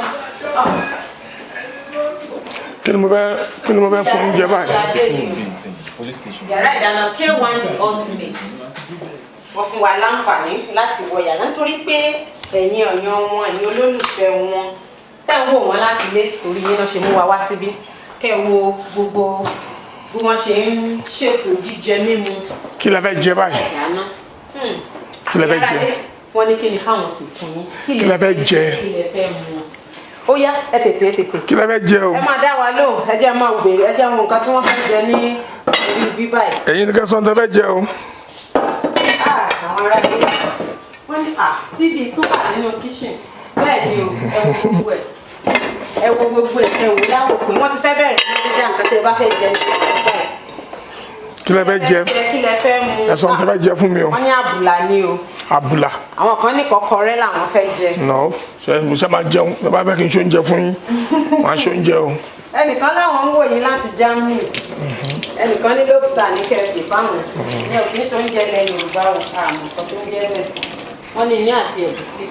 Kí ni mo fẹ́ fún oúnjẹ báyìí? Police station. Yàrá ìdáná K1 The Ultimate, wọ́n fún wa láǹfààní láti wọ yàrá nítorí pé ẹ̀yin ọ̀yàn wọn, ẹ̀yin olólùfẹ́ wọn tẹ́ ń wò wọ́n láti ilé, torí yín náà ṣe mú wa wá síbí, kẹ́ ẹ wo gbogbo bí wọ́n ṣe ń ṣètò jíjẹ mímu. Kí lẹ fẹ́ jẹ báyìí? Ìdáná. Kí lẹ fẹ́ jẹ? Wọ́n ní kí ni káwọn sì fún yín? Kí lẹ fẹ́ jẹ? Kí lẹ fẹ́ mu? Ó yá, ẹ tètè, ẹ tètè. Kí lẹ fẹ́ jẹ o? Ẹ máa dá wa lóhùn, ẹ jẹ́ máa béèrè, ẹ jẹ́ mọ nǹkan tí wọ́n fẹ́ jẹ ní orí ibi báyìí. Ẹ̀yin ní kẹsàn-án tẹ fẹ́ jẹ o. Ah, àwọn ará ilé wọ́n ní ah, TV tún wà nínú kitchen. Bẹ́ẹ̀ ni o, ẹ wo gbogbo ẹ̀, ẹ wo gbogbo ẹ̀, ẹ wò láwò pé wọ́n ti fẹ́ bẹ̀rẹ̀ sí ní dídá nǹkan tẹ́ ẹ bá fẹ́ jẹ ní báyìí. Kí lẹ fẹ́ jẹ? Kí lẹ fẹ́ mu? Ẹ sọ tẹ fẹ́ jẹ fún mi o. Wọ́n ní àbùlà ni o. Àbùlà. Àwọn kan ní kọ́kọ́rẹ́ làwọn fẹ́ jẹ. No, ṣe mo ṣe máa jẹun ẹ bá fẹ́ kí n ṣe oúnjẹ fún yín, màá ṣe oúnjẹ o. Ẹnìkan láwọn ń wò yín láti Germany, ẹnìkan ní lobster ní kẹsì fáwọn ní òkè ṣe oúnjẹ ilẹ̀ Yorùbá o, àmọ́ nǹkan tó ń jẹ́ bẹ́ẹ̀. Wọ́n ní iyán àti ẹ̀gúsí.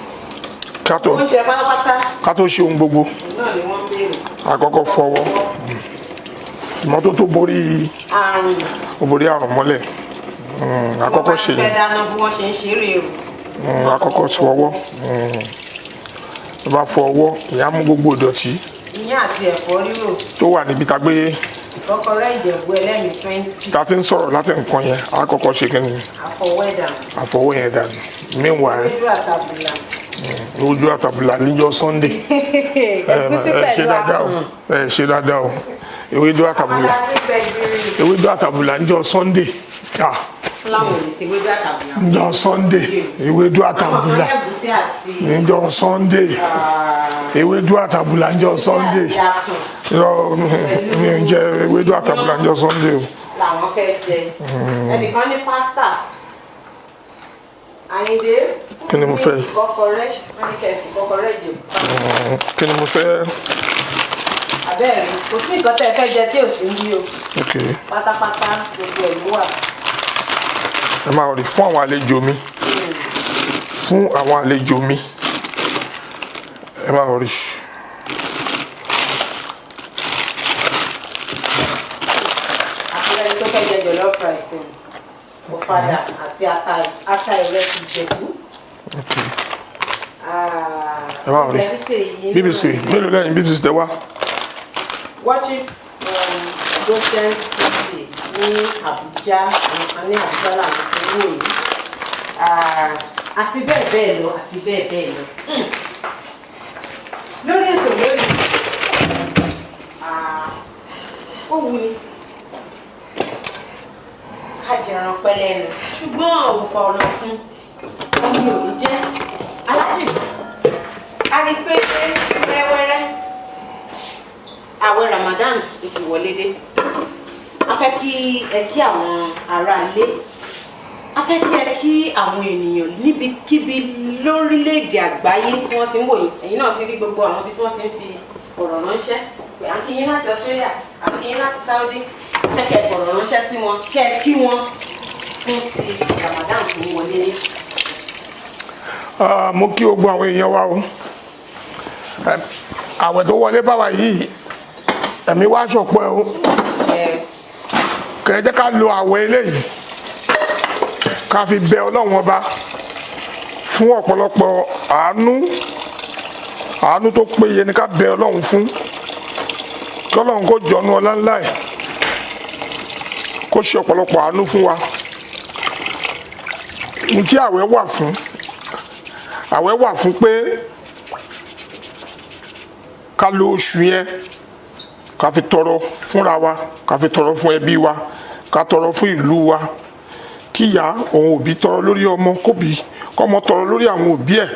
Ká tó Oúnjẹ pátápátá. Ká tó ṣe ohun gbogbo, Òun náà ni wọ́n ń béèrè. àkọ́kọ́ fọwọ́. Ìmọ́tótó borí Àrùn. Ó borí àrùn mọ́lẹ̀. Àkọ́kọ́ ṣe Wọ́n bá yẹn. fẹ́ dáná, bí wọ́n ṣe ń ṣe rèé o. Àkọ́kọ́ ṣe ọwọ́. Tó bá fọ ọwọ́, ìyá mú gbogbo ìdọ̀tí Iyán àti ẹ̀fọ́ rírò. tó wà níbi tá a gbé. Ìkọ́kọrẹ́ Ìjẹ̀bú ẹlẹ́mìí 20. Tá a ti ń sọ̀rọ̀ láti nǹkan yẹn, àkọ́kọ́ ṣe kí ni? Àfọwẹ́dà. Àfọwọ́ yẹn dànù. Meanwhile, Ewédú àtàbùlà. Ojú àtàbùlà níjọ́ Sunday. Ẹ̀gúsí Ẹ ṣe pẹ̀lú dáadáa o. àkùn. Ẹ ṣe dáadáa o. Ewédú àtàbùlà. Àmàlà ní gbẹ̀gìrì. Ewédú àtàbùlà níjọ́ Sunday, ah. Láwọn ò lè ṣe ewédú àtàbùlà. Níjọ́ Sunday, ewédú àtàbùlà. Àwọn kan ẹ̀gúsí àti Níjọ́ Sunday, ewédú àtàbùlà níjọ́ Sunday. Àti àkùn. Irọ́, mi ò ń jẹ ewédú àtàbùlà níjọ́ Sunday o. Làwọn fẹ́ jẹ. Ẹnìkan ní pásítà Àyìndé. Kí ni mo fẹ́? Ìkọ́kọrẹ́, wọ́n ní kẹ̀sì ìkọ́kọrẹ́ Ìjẹ̀bú. Kí ni mo fẹ́? Àbẹ́ẹ̀rí, kò sí nǹkan tẹ́ ẹ fẹ́ jẹ tí ò sí ń bí o. Ok. Pátápátá, gbogbo ẹ̀ ló wà. Ẹ máa rí fún àwọn àlejò mi, fún àwọn àlejò mi, ẹ máa rí. Àpẹẹrẹ tó fẹ́ jẹ jollof rice, ọ̀fadà àti ata ìrẹsì Ìjẹ̀bú. Ok, ẹ máa rí. BBC mélòó lẹ́yìn BBC tẹ wá? Watching from Goshen City ní Abuja, àwọn kan ní Abuja làwọn ti ń wò yìí. Ah, àti bẹ́ẹ̀ bẹ́ẹ̀ lọ, àti bẹ́ẹ̀ bẹ́ẹ̀ lọ. Lórí ètò lónìí, ah, ó wù ní ká jẹran pẹ́ lẹ́nu, ṣùgbọ́n òfò ọ̀nà fún omi ò ní jẹ́ alájì. A rí i pé wẹ́rẹ́wẹ́rẹ́ àwẹ̀ Ramadan ó ti wọlé dé. A fẹ́ kí ẹ kí àwọn aráalé, a fẹ́ kí ẹ kí àwọn ènìyàn níbikíbi lórílẹ̀‐èdè àgbáyé tí wọ́n ti ń wò yín. Ẹ̀yin náà ti rí gbogbo àwọn ibi tí wọ́n ti ń fi ọ̀rọ̀ ránṣẹ́ pé à ń kí yín láti Australia, à ń kí yín láti Saudi. Fẹ́ kẹ́ ẹ fọ̀rọ̀ ránṣẹ́ sí wọn, kẹ́ ẹ kí wọn fún ti Ramadan tó ń wọlé dé. Ah, mo kí gbogbo àwọn èèyàn wa o. Àwẹ̀ tó wọlé bá wa yìí, ẹ̀mí wá ṣọ̀pọ̀ ẹ̀ o. Ẹ Kẹ́ ẹ jẹ́ ká lo àwẹ̀ eléyìí ká fi bẹ Ọlọ́run Ọba fún ọ̀pọ̀lọpọ̀ àánú. Àánú tó péye ni ká bẹ Ọlọ́run fún, kí Ọlọ́run kó jọ̀ọ́nú ọlá ńlá ẹ̀, kó ṣe ọ̀pọ̀lọpọ̀ àánú fún wa. Ohun tí àwẹ̀ wà fún, àwẹ̀ wà fún pé Ká lo oṣù yẹn, ká fi tọrọ fúnra wa, ká fi tọrọ fún ẹbí wa, ká tọrọ fún ìlú wa, kí ìyá òun òbí tọrọ lórí ọmọ, kóbi kọ́mọ tọrọ lórí àwọn òbí ẹ̀,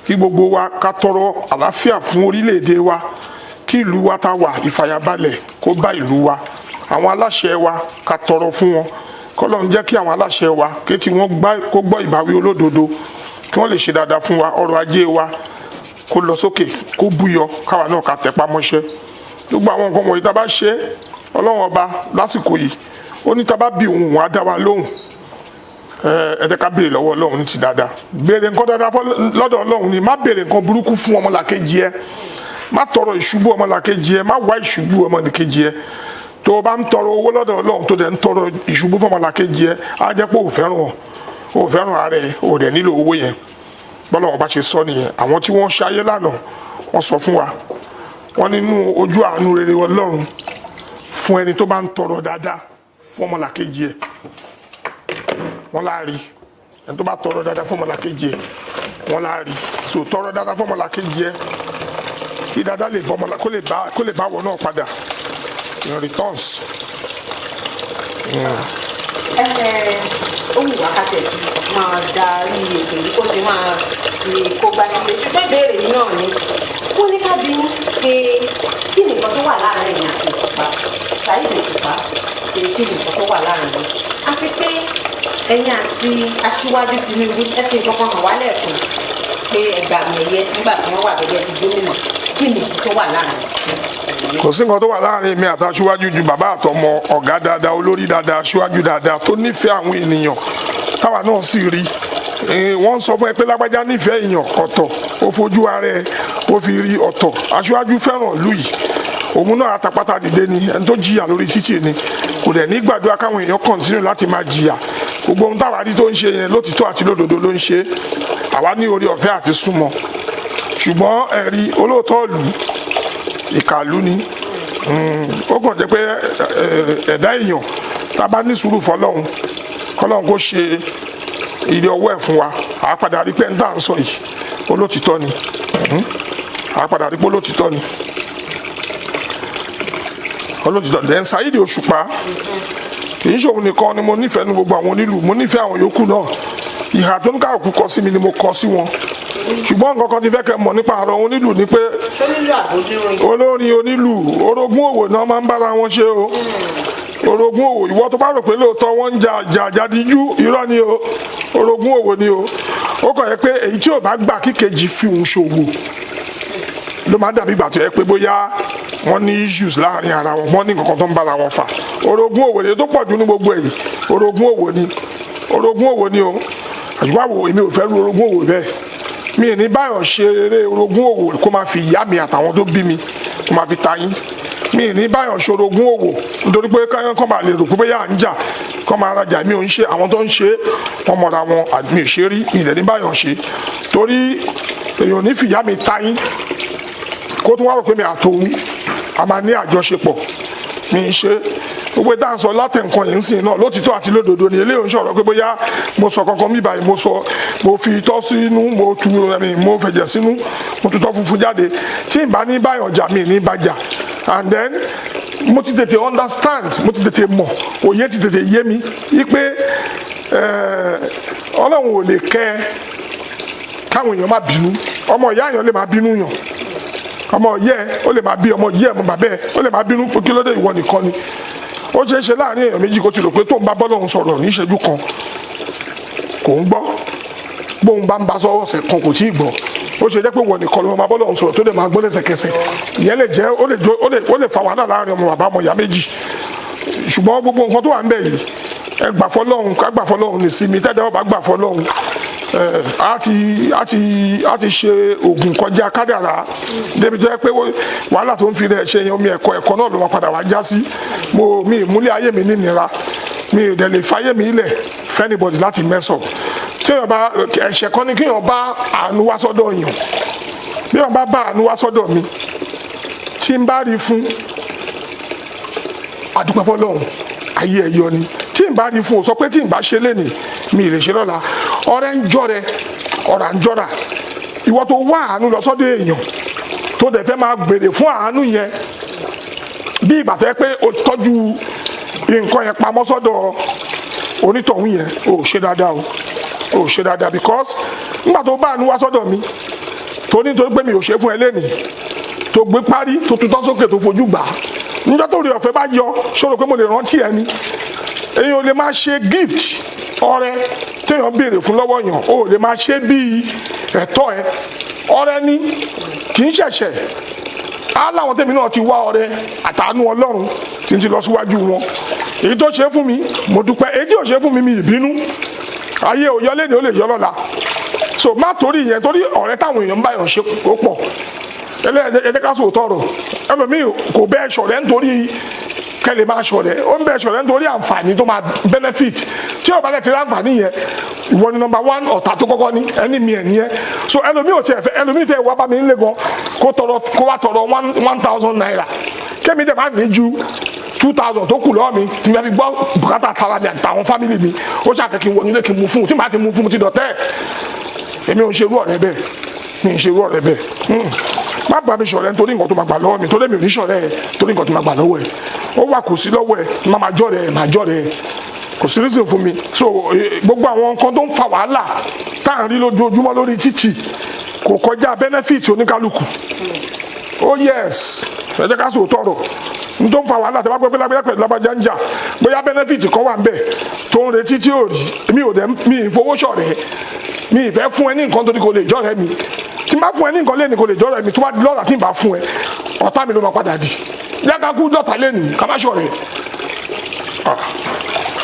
kí gbogbo wa ká tọrọ àlàáfíà fún orílẹ̀-èdè wa, kí ìlú wa tá wà, ìfàyàbalẹ̀ kó bá ìlú wa. Àwọn aláṣẹ wa, ká tọrọ fún wọn, kọ́lọ́run jẹ́ kí àwọn aláṣẹ wa kí tí wọ́n kó gbọ́ ìbáwí olódodo, kí wọ́n lè ṣe dáadáa fún wa. Ọrọ̀ ajé wa kó lọ sókè, kó búyọ, káwa náà ká tẹpá mọ́ṣẹ́. Gbogbo àwọn nǹkan wọ̀nyí tá a bá ṣe, Ọlọ́run Ọba lásìkò yìí, ó ní tá a bá bí òun, òun á dá wa lóhùn. Ẹ jẹ́ ká béèrè lọ́wọ́ Ọlọ́run ní ti dáadáa. Béèrè nǹkan dáadáa lọ́dọ̀ Ọlọ́run ni. Má béèrè nǹkan burúkú fún ọmọlàkejì ẹ. Má tọrọ ìṣubú ọmọlàkejì ẹ. Má wá ìṣubú ọmọlàkejì ẹ. Tó o bá ń tọrọ owó lọ́dọ̀ Ọlọ́run, tó dẹ̀ ń tọrọ ìṣubú fún ọmọlàkejì ẹ, á jẹ́ pé ò fẹ́ràn ara ẹ, ò dẹ̀ nílò owó yẹn. Bọ́lá wọn bá ṣe sọ nìyẹn. Àwọn tí wọ́n ṣayé lánàá, wọ́n sọ fún wa, wọ́n nínú ojú àánú rere Ọlọ́run fún ẹni tó bá ń tọrọ dáadáa fún ọmọlàkejì ẹ, wọ́n láàrí. Ẹni tó bá tọrọ dáadáa fún ọmọlàkejì ẹ, wọ́n láàrí. So tọrọ dáadáa fún ọmọlàkejì ẹ, kí dáadáa lè bọ́ ọmọlà kó lè bá wọ náà padà in returns. Ẹ ó wù wá ká tẹ̀ sí máa darí ètò yìí, kó ti máa fi kó gbá sílé, ṣùgbọ́n ìbéèrè yìí náà ni wọ́n ní ká bí pé kí ni nǹkan tó wà láàrin ẹ̀yìn àti Òṣùpá, Saheed Òṣùpá, pé kí ni nǹkan tó wà láàrin yìí, àti pé ẹ̀yin àti Aṣíwájú Tinubu, ẹ fi nǹkan kan hàn wá lẹ́ẹ̀kan pé ẹgbà àmì ẹ̀yẹ nígbà tí wọ́n wà gẹ́gẹ́ bí gómìnà. Kí ni nǹkan tó wà láàrin yìí? Kò sí nǹkan tó wà láàrin mi àti aṣíwájú ju bàbá àtọmọ, ọ̀gá dáadáa, olórí dáadáa, aṣíwájú dáadáa tó nífẹ̀ẹ́ àwọn ènìyàn, táwa náà sì rí. Wọ́n sọ fún ẹ pé lágbájá nífẹ̀ẹ́ èèyàn ọ̀tọ̀, ó fojú ara ẹ ó fi rí ọ̀tọ̀. Aṣíwájú fẹ́ràn ìlú yìí, òun náà àtàpátá dìde ni. Ẹni tó jìyà lórí títì ni, kò dẹ̀ ní gbàdúrà káwọn èèyàn continue láti máa jìyà. Gbogbo ohun táwa rí tó ń ṣe yẹn, lótìtọ́ àti lódodo ló ń ṣe. Àwa ní orí ọ̀fẹ́ àti súnmọ́, ṣùgbọ́n ẹ̀rí olóòótọ́ ìlú, ìkàlù ni. Ó kàn jẹ́ pé ẹ̀dá èèyàn, tá a bá ní sùúrù fọlọ́hún, kọ́lọ́hún kó ṣe ilé ọwọ́ ẹ̀ fún wa, àá padà rí pé ń tà ń sọ yìí, olótìtọ́ ni. Àá padà rí pé olótìtọ́ ni, olótìtọ́. Then Saheed Òṣùpá, kì í ṣòun nìkan ni mo nífẹ̀ẹ́ ní gbogbo àwọn onílù. Mo nífẹ̀ẹ́ àwọn yòókù náà. Ìhà tó ń ká òkú kọ sí mi ni mo kọ sí wọn, ṣùgbọ́n nǹkan kan ti fẹ́ kẹ́ mọ̀ nípa àrọ̀ onílù ni pé Tó nílò àbójútó. Olórin onílù, orogún òwò náà máa ń bára wọn ṣe o, orogún òwò. Ìwọ tó bá rò pé lóòótọ́ wọ́n ń jà jà jàdíjú, irọ́ ni o, orogún òwò ni o. Ó kàn yẹ pé èyí tí ò bá gbà kíkejì fi òun ṣòwò ló máa ń dàbí ìgbà tó yẹ pé bóyá wọ́n ní issues láàrin ara wọn, wọ́n ní nǹkan kan tó ń bára wọn fà. Orogún òwò ni tó pọ̀ jù ní gbogbo èyí. Orogún òwò ni, orogún òwò ni o. Àṣùgbọ́n àwò, èmi ò fẹ́ ru orogún òwò bẹ́ẹ̀. Mi ì ní báyọ̀ ṣe eré orogún òwò kó máa fi ìyá mi àtàwọn tó bí mi kó máa fi ta yín. Mi ì ní báyọ̀ ṣe orogún òwò nítorí pé káyọ̀ kọ́ máa lè rò pé bóyá à ń jà kọ́ máa rajà. Mi ò ń ṣe. Àwọn tó ń ṣe, wọ́n mọ̀ra wọn. Mi ò ṣe rí, mi ì dẹ̀ ní báyọ̀ ṣe, torí èèyàn ò ní fìyà mi ta yín kó tún wá rò pé mi àtòun a máa ní àjọṣepọ̀. Mi ń ṣe. Gbogbo ìta sọ láti nǹkan yìí ń sìn náà, lótìtọ́ àti lódodo ni. Eléyìí ń sọ̀rọ̀ pé bóyá mo sọ kankan mi báyìí, mo sọ, mo fi itọ́ sínú, mo tu ẹ̀mí, mo fẹ̀jẹ̀ sínú, mo tutọ́ funfun jáde. Tí n bá ní báyọ̀ jà, mi ní bá jà. And then mo ti tètè understand, mo ti tètè mọ̀, òye ti tètè yé mi wípé Ọlọ́run ò lè kẹ́ ẹ káwọn èèyàn má bínú. Ọmọ ìyá èèyàn lè má bínú yàn, ọmọ yẹ ó lè máa bí ọmọ yẹ, ọmọ bàbá ẹ ó lè máa bínú pé kí ló dé, ìwọ nìkan ni. Ó ṣeé ṣe láàrin èèyàn méjì kó ti rò pé tóun bá bọ́lọ́hún sọ̀rọ̀ ní ìṣẹ́jú kan kò ń gbọ́, bóun bá ń bá sọ̀rọ̀ ọ̀sẹ̀ kan kò tí ì gbọ́. Ó ṣe jẹ́ pé ìwọ nìkan ló máa bọ́lọ́hún sọ̀rọ̀ tó lè máa gbọ́ lẹ́sẹ̀kẹsẹ̀. Ìyẹn lè jẹ́ ó lè jó ó lè fa wàhálà láàrin ọmọ bàbá, ọmọ ìyá méjì. Ṣùgbọ́n gbogbo nǹkan tó wà ń bẹ̀ yìí, ẹ gbà fọlọ́hún, ká gbà fọlọ́hún ní sinmi. Tẹ́tẹ́ ọba gbà fọlọ́hún, a ti ṣe oògùn kọjá kádàrá débi tó yẹ pé wàhálà tó ń fi rẹ̀ ṣe yẹn, omi ẹ̀kọ́ ẹ̀kọ́ náà ló máa padà wá já sí. Mo mi ìmúlẹ̀ ayé mi nínira, mi ò dẹ̀ lè fàyè mi ilẹ̀ fún anybody láti mess up. Kéèyàn bá ẹ̀ṣẹ̀ kan ní kéèyàn bá àánú wá sọ́dọ̀ yàn. Bí wọ́n bá bá àánú wá sọ́dọ̀ mi, tí n bá rí fún, àdúpẹ́ fọlọ́run, ayé ẹ̀ yọ ni. Tí n bá rí fún, o sọ pé tí n bá ṣe lénìí, mi ì lè ṣe lọ́la. Ọ̀rẹ́ ń jọ́rẹ́, ọ̀rà ń jọ́ra. Ìwọ tó wá àánú lọ sọ́dọ̀ èèyàn tó Tó dẹ̀ fẹ́ máa gbèrè fún àánú yẹn, bí ìgbà tó yẹ pé o tọ́jú nǹkan yẹn pamọ́ sọ́dọ̀ onítọ̀hún yẹn, o ò ṣe dáadáa o, o ò ṣe dáadáa, because nígbà tó bá àánú wá sọ́dọ̀ mi, tó nítorí pé mi ò ṣe fún ẹ lẹ́nìí, tó gbé parí, tó tutọ́ sókè, tó fojú gbà á, níjọ́ tó rí ọ̀fẹ́ bá yọ, ṣòro pé mo lè rántí ẹ ni. Èyàn ò lè máa ṣe gift, ọrẹ téèyàn béèrè fún lọ́wọ́ yàn, o ò lè máa ṣe bíi ẹ̀tọ́ ẹ. Ọrẹ ni, kì í ṣẹ̀ṣẹ̀ á láwọn tèmi náà ti wá ọrẹ àtàánú Ọlọ́run tí n ti lọ síwájú wọn. Èyí tó ṣe é fún mi, mo dúpẹ́. Èyí tí ò ṣe é fún mi, mi ìbínú ayé ò yọ lẹ́nu, ó lè yọ lọ́la. So má torí ìyẹn, torí ọ̀rẹ́ táwọn èèyàn ń bá yàn ṣe ó pọ̀. Ẹlẹ́ẹ̀dẹ́ ká sòótọ́ ọ̀rọ̀, ẹlòmíì kò bẹ́ẹ̀ ṣọ̀rẹ́ nítorí kẹ́lẹ̀ máa ṣọ̀rẹ́, ó ń bẹ́ẹ̀ ṣọ̀rẹ́ nítorí àǹfààní tó máa benefit. Tí ó bá lẹ̀ ti rí àǹfààní yẹn, ìwọ ni number one ọ̀tá tó kọ́kọ́ ní ẹni mi ẹ̀ nìyẹn. So ẹlòmíì ò tiẹ̀ fẹ́, ẹlòmíì fẹ́ wá bá mi nílé gan, kó tọrọ, kó wá tọrọ 1,000 naira, kémi dẹ̀ má ní ju 2,000 tó kù lọ́wọ́ mi tí mi fi gbọ́ bùkátà tara mi àtàwọn family mi, ó ṣàfẹ́ kí n wọ nílé kí n mú fún un. Tí màá ti mú fún un, ti dọ̀tẹ́. Èmi ò ń ṣerú ọ̀rẹ́ bẹ́ẹ̀, mi ń ṣerú ọ̀rẹ́ bẹ́ẹ̀. Má bá mi ṣọ̀rẹ́ nítorí nǹkan tó máa gbà lọ́wọ́ mi, torí mi ò ní ṣọ̀rẹ́ ẹ̀ torí nǹkan tó máa gbà lọ́wọ́ ẹ̀. Ó wà, kò sí lọ́wọ́ ẹ̀, má máa jọ̀rẹ́ ẹ̀, máa jọ̀rẹ́ ẹ̀, kò sí reason fún mi. So gbogbo àwọn nǹkan tó ń fa wàhálà tá à ń rí lójoojúmọ́ lórí títì kò kọjá benefit oníkálukú. Oh yes, ẹ jẹ́ ká sòótọ́ ọ̀rọ̀. N tó ń fa wàhálà, tí a bá gbọ́ pé lágbájá pẹ̀lú lágbájá ń jà, bóyá benefit kan wà ń bẹ̀ tó ń retí tí ò rí. Mi ò dẹ̀ mi ì fowó ṣọ̀rẹ́. Mi ì fẹ́ fún ẹ ní nǹkan torí kò lè jọ́rẹ́ mi. Tí n bá fún ẹ ní nǹkan lẹ́nu, kò lè jọ́rẹ́ mi. Tó bá di lọ́la, tí n bá fún ẹ, ọ̀tá mi ló máa padà di. Yàgá kú dọ̀tà lẹ́nu, ká má ṣọ̀rẹ́. Ah,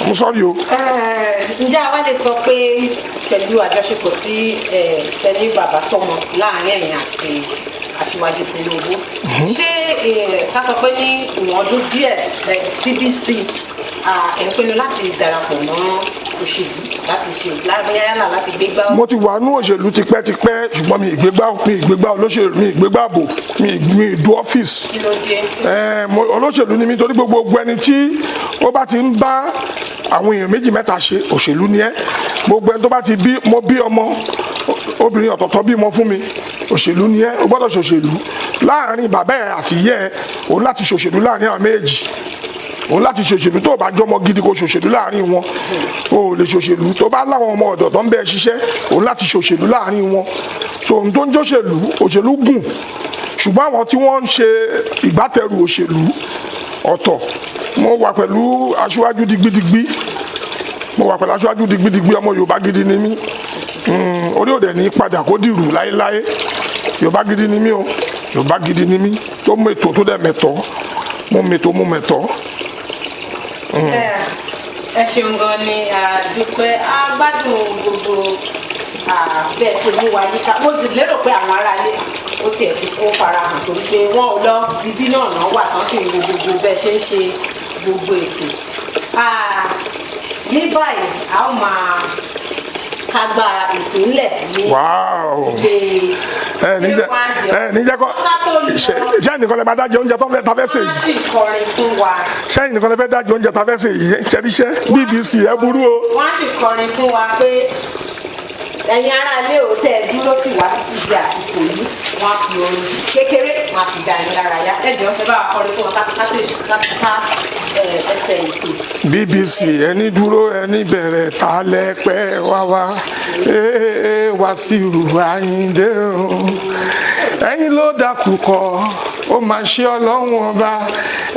I'm sorry o. Ǹjẹ́ àwa lè sọ pé pẹ̀lú àjọṣepọ̀ tí tẹ̀lé bàbá sọmọ láàrin ẹ̀yin àti Aṣíwájú Tinubu, ṣé ká sọ pé ní ìwọ̀n ọdún díẹ̀ síbí sí ẹ̀ ń pinnu láti darapọ̀ mọ́ òṣèlú, láti ṣe lábẹ́yà, yálà láti gbégbá? Mo ti wà ní òṣèlú tipẹ́tipẹ́, ṣùgbọ́n mi ìgbégbá olóṣèlú, mi ìgbégbá àbò, mi ìdú ọ́fíìsì. Kí ló dé? Olóṣèlú ni mi, torí gbogbo ẹni tí ó bá ti ń bá àwọn èèyàn méjì mẹ́ta ṣe òṣèlú ni ẹ́. Gbogbo ẹni tó bá ti bí, mo bí ọmọ obìnrin ọ̀tọ̀ọ̀tọ̀ bímọ fún mi, òṣèlú ni ẹ́. O gbọ́dọ̀ ṣòṣèlú láàrin bàbá ẹ̀ àti ìyá ẹ̀, òun láti ṣòṣèlú láàrin àwọn méjì, òun láti ṣòṣèlú. Tó o bá jọmọ gidi, kó ṣòṣèlú láàrin wọn. O ò lè ṣòṣèlú tó bá láwọn ọmọ ọ̀dọ̀ tó ń bẹ ṣiṣẹ́, òun láti ṣòṣèlú láàrin wọn. So ohun tó ń jóṣèlú, òṣèlú gùn, ṣùgbọ́n àwọn tí wọ́n ń ṣe ìgbátẹrù òṣèlú ọ̀tọ̀. Mo wà pẹ̀lú aṣíwájú digbidigbi, mo wà pẹ̀lú aṣíwájú digbidigbi. Ọmọ Yorùbá gidi ni mí. Orí òde ní padà kó dìrù láéláé. Yorùbá gidi ni mí o, Yorùbá gidi ni mí, tó mètò, tó dẹ̀ mẹ̀tọ́. Mo mètò, mo mẹ̀tọ́. Ẹ ṣeun gan ni, a dúpẹ́, a gbádùn gbogbo bẹ́ẹ̀ ṣe mú wa yíká. Mo sì lérò pé àwọn aráalé ó tiẹ̀ ti kó farahàn, torí pé wọ́n ò lọ bíbí náà náà wà tán, sì ń wo gbogbo bẹ́ẹ̀ ṣe ń ṣe gbogbo ètò. Ní báyìí, a ó máa kágbá ìpínlẹ̀ ní ilé. Ẹ ní jẹ, ẹ ní jẹ kọ ṣe ṣé nìkan lè máa dájọ oúnjẹ tó ń fẹ́ ta fẹ́ sè Wọ́n yìí? á sì kọrin fún wa. Sẹ́yìn nìkan lè fẹ́ dájọ oúnjẹ ta fẹ́ sè yìí? Ṣẹ́ríṣẹ́ BBC, ẹ burú o. Wọ́n á sì kọrin fún wa pé ẹ̀yin ará ilé ò tẹ́ ẹ dúró tì wá títí di àsìkò yìí. Wọ́n á fi orin kékeré, wọ́n á fi dá yín lára yá. Ẹ jọ̀ọ́, ẹ bá wa kọrin fún wọn ká ká tó ká ẹsẹ̀ ètò. BBC, ẹni dúró, ẹni bẹ̀rẹ̀, ta lẹ́pẹ́ wá wá. Ee, Wàsíù Àyìndé o, ẹ̀yin ló dàkú kọ, ó máa ṣe Ọlọ́run ọba.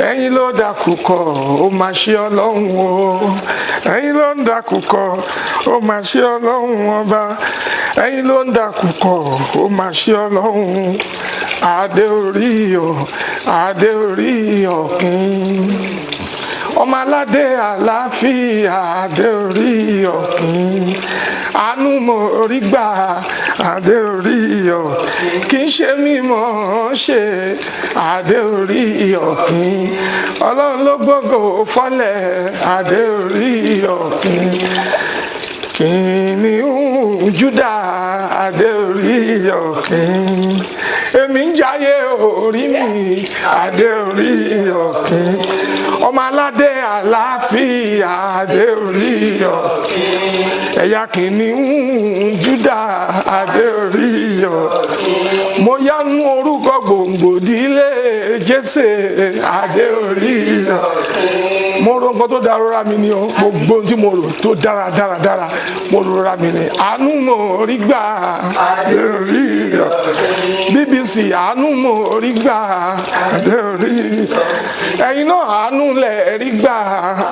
Ẹ̀yin ló dàkú kọ, ó máa ṣe Ọlọ́run o. Ẹ̀yin ló ń dàkú kọ, ó máa ṣe Ọlọ́run ọba. Ẹ̀yin ló ń dàkú kọ, ó máa ṣe Ọlọ́run. Adé orí o, adé orí ọ̀kín, ọmọ aládé àlàáfíà, adé orí ọ̀kín. Àánú mo rí gbà, adé orí ọ̀kín. Kì í ṣe mímọ̀ ṣe, adé orí ọ̀kín. Ọlọ́run ló gbogbo fọ́lẹ̀, adé orí ọ̀kín. Kìnìún Júdà, adé orí ọ̀kín. Èmi ń jayé orí mi, adé orí ọ̀kín. Ọmọ aládé àlàáfíà, adé orí ọ̀kín. Ẹ̀yà kìnìún Júdà, adé orí ọ̀kín. Mo yánú orúkọ gbòǹgbò dílé Jésè, adé orí ọ̀kín. Mo ro nǹkan tó dára rọra mi ni o. Gbogbo ohun tí mo rò tó dára dára dára, mo rọra mi ni. Àánú mo rí gbà, adé orí ọ̀kín. BBC, àánú mo rí gbà, adé orí. Ẹ̀yin náà, àánú lẹ̀ rí gbà,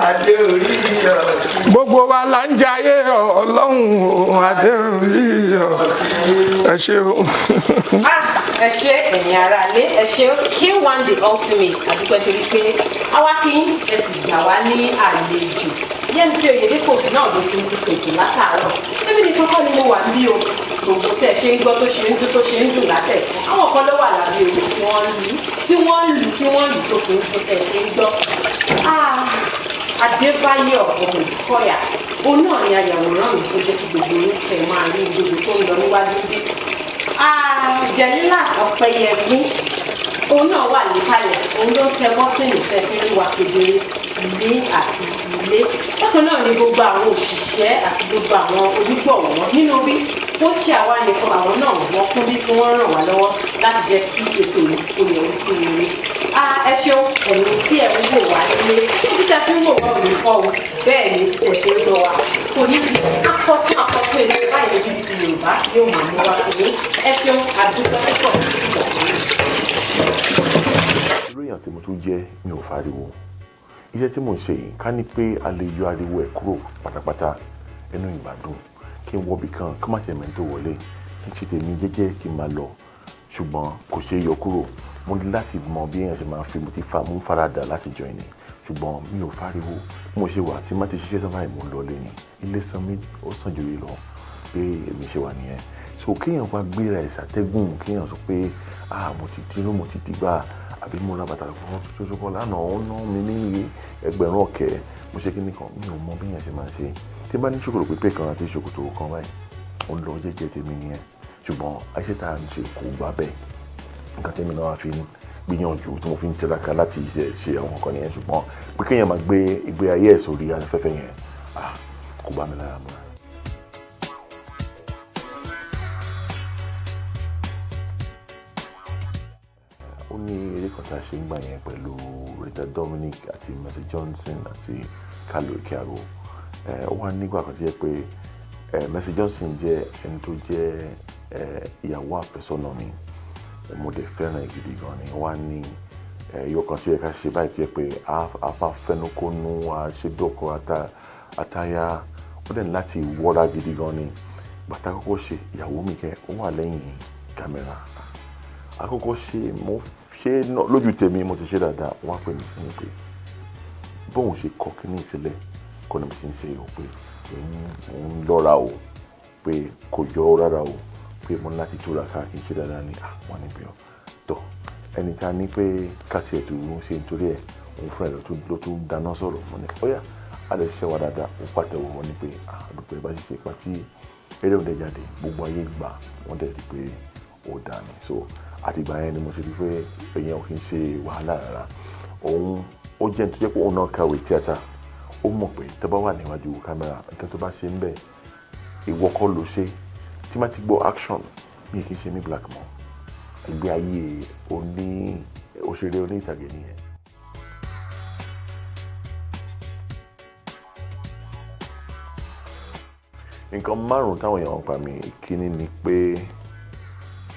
Adé orí ọ̀kín. Gbogbo wa là ń jayé Ọlọ́run o, adé orí ọ̀kín. Ẹ ṣé o. Ah, ẹ ṣé, ẹ̀yin aráalé, ẹ ṣé. K1 The Ultimate, àdúpẹ́ torí pé àwa kí ẹ sì gbà wá ní àlejò. Yẹ́misí Oyèdépò náà ló ti ń ti pèjì látàárọ̀. Èmi nìkan kọ́ ni mo wà níbí o. Gbogbo tẹ̀ ṣe ń gbọ́ tó ṣe ń dún, tó ṣe ń dùn látẹ̀, àwọn kan ló wà lábẹ́ omi tí wọ́n ń lù, tí wọ́n ń lù, tí wọ́n ń lù tó fi ń dún tẹ̀ ṣe ń gbọ́. Ah, Adébáyọ̀ ọmọ Ìkọyà, òun náà ni ayàwòrán mi tó jẹ́ kí gbogbo yín tẹ̀ máa rí gbogbo tó ń lọ níwájú bí. Jẹ̀lílà Ọ̀pẹ̀yẹmí, òun náà wà níkàlẹ̀, òun ló ń tẹ bọ́tìnì tẹ́ fi ń wá kedere ilé àti ilé. Bákan náà ni gbogbo àwọn òṣìṣẹ́ àti gbogbo àwọn onígbọ̀wọ́ nínú bí ó ṣe àwa nìkan, àwọn náà wọ́n kún bí tí wọ́n ràn wá lọ́wọ́ láti jẹ́ kí ètò yìí kó yọrí sí rere. Ẹ ṣeun, ẹ̀yin tí ẹ̀ ń wò wá nílé, títí tẹ́ fi ń wò wá ò ní fọ́ o. Bẹ́ẹ̀ ni ẹ̀ ṣe ń gbọ́ wa kò ní fi akọ́tún akọ́tún ètò báyìí ní BBC Yorùbá yóò máa mú wá sí i. Ẹ ṣeun, àdúgbò púpọ̀ ìgbà kan. Irú èèyàn tí mo tún jẹ́, mi ò fariwo. Iṣẹ́ tí mò ń ṣe yìí, ká ní pé a lè yọ ariwo ẹ̀ kúrò pátápátá, inú ìgbádùn kí n wọbi kan kí má tiẹ̀ mẹ́ni tó wọlé, kí n ṣe tèmi jẹ́jẹ́, kí n máa lọ. Ṣùgbọ́n kò ṣeé yọ kúrò. Mo ní láti mọ bí èèyàn ṣe máa fi mo ti fa mo ń faradà láti join ni, ṣùgbọ́n mi ò fariwo. Bí mo ṣe wà, tí má ti ṣiṣẹ́ tán báyìí, mo ń lọlé ni. Ilé san mi, ó sàn ju yìí lọ pé èmi ṣe wà nìyẹn. So kéèyàn wá gbéra ẹ̀ sàtẹ́gùn, kéèyàn sọ pé, "Ah, mo ti dínú, mo ti dìgbà," àbí mo ra bàtà tuntun kan lánàá, ó ná mi ní 20,000, mo ṣe kíní kan, mi ò mọ bí èèyàn ṣe máa ṣe. Tí n bá ní ṣòkòtò pípé kan àti ṣòkòtò kan báyìí, ó ń lọ jẹ́jẹ́ tèmi nìyẹn. Ṣùgbọ́n iṣẹ́ tá à ń ṣe kò gbà bẹ́ẹ̀. Nǹkan tèmi náà fi ń gbìyànjú, tí mo fi ń tiraka láti ṣe àwọn nǹkan nìyẹn. Ṣùgbọ́n pé kéèyàn máa gbé ìgbé ayé ẹ̀ sórí afẹ́fẹ́ yẹn, ah, kò bá mi lára mu rárá. Ó ní eré kan tá a ṣe ń gbà yẹn pẹ̀lú Rita Dominic àti Mercy Johnson àti Kalu Ikeagwu. Ó wà nígbà kan tí yẹ pé Mercy Johnson jẹ́ ẹni tó jẹ́ ìyàwó àfẹ́sọ́nà mi. Mo dẹ̀ fẹ́ràn ẹ̀ gidi gan ni. Ó wà ní ẹyọ kan tí ó yẹ ká ṣe báyìí tó yẹ pé a máa fẹnukonu, a ṣe bí ọkọ àtaya. Ó dẹ̀ ní láti wọ́ra gidi gan ni. Bàtà kọ́kọ́ ṣe, ìyàwó mi kẹ́, ó wà lẹ́yìn kámẹ́rà. Àkọ́kọ́ ṣe, mo ṣe lójú tèmi, mo ti ṣe dáadáa. Wọ́n á pè mí sẹ́yìn pé bóun ṣe kọ kíní ìsílẹ̀ kọ́ ni mo ti ń ṣe o, pé òun lọ́ra o, pé kò jọ rárá o, pé mo ní láti túra ká kí n ṣe dáadáa ní àwọn níbi ọ tọ ẹni tá a ní pé ká tiẹ̀ tó ń ṣe nítorí ẹ̀, òun fúnra ẹ̀ ló tún dáná sọ̀rọ̀. Mo ní ó yá, a lè ṣiṣẹ́ wa dáadáa. Ó pàtẹ́wọ́ wọn ní pé àdúgbò ẹ̀ bá ṣiṣẹ́ pa tí eré òde jáde, gbogbo ayé gbà wọ́n dẹ̀ rí pé ó dáa ni. So àtìgbà yẹn ni mo ṣe rí pé èèyàn ò kí ń ṣe wàhálà rárá. Òun ó jẹ́ ní tó jẹ́ pé òun náà kàwé tíátà, ó mọ̀ pé tó bá wà níwájú kámẹ́rà, nǹkan tó bá ṣe ń bẹ̀, ìwọ kọ́ ló ṣe. Tí má ti gbọ́ action, mi kì í ṣe mí black mọ́. Ìgbé ayé oní òṣèré oní ìtàgé nìyẹn. Nǹkan márùn-ún táwọn èèyàn ń pa mi: ìkíní ni pé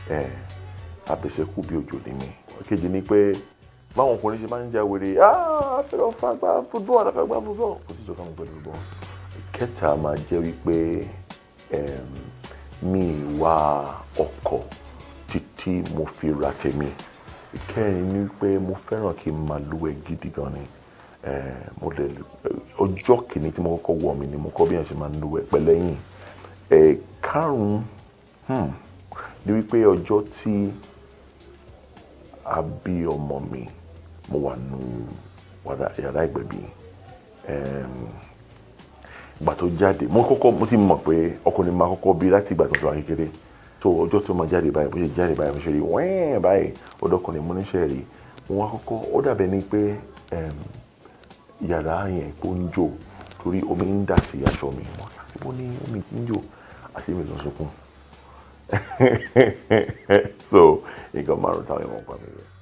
ẹ abẹ̀ṣẹ́kù bí òjò ní mi. Ìkejì ni pé báwọn ọkùnrin ṣe máa ń ja wèrè, ah, fẹ́ràn fagbá football, àfẹ́gbá football, kò sí ìjọba mi pẹ̀lú football. Ìkẹta máa jẹ́ wípé mi wá ọkọ̀ títí mo fi ra tèmi. Ìkẹrin ni wípé mo fẹ́ràn kí n máa lúwẹ̀ gidi gan ni. Mo lè ọjọ́ kìíní tí mo kọ́kọ́ wọ̀ mí ni mo kọ́ bí èèyàn ṣe máa ń lúwẹ̀ pẹ̀lẹ́yìn. Karùn-ún ni wípé ọjọ́ tí a bí ọmọ mi, mo wà nù yàrá ìgbẹ̀bí. Ìgbà tó jáde, mo kọ́kọ́ mo ti mọ̀ pé ọkùnrin máa kọ́kọ́ bí láti ìgbà tó ti wà kékeré. So ọjọ́ tó máa jáde báyìí, bó ṣe jáde báyìí, mo ṣe rí wẹ́ẹ̀ báyìí, ọ̀dọ́kùnrin, mo níṣẹ́ rí. Mo wá kọ́kọ́, ó dàbẹ̀ ni pé Yàrá yẹn kó ń jò torí omi ń dà sí aṣọ mi. Wọ́n ibo ní omi tí ń jò àti mi lọ sunkún. So nǹkan márùn táwọn èèyàn pa mi rẹ̀.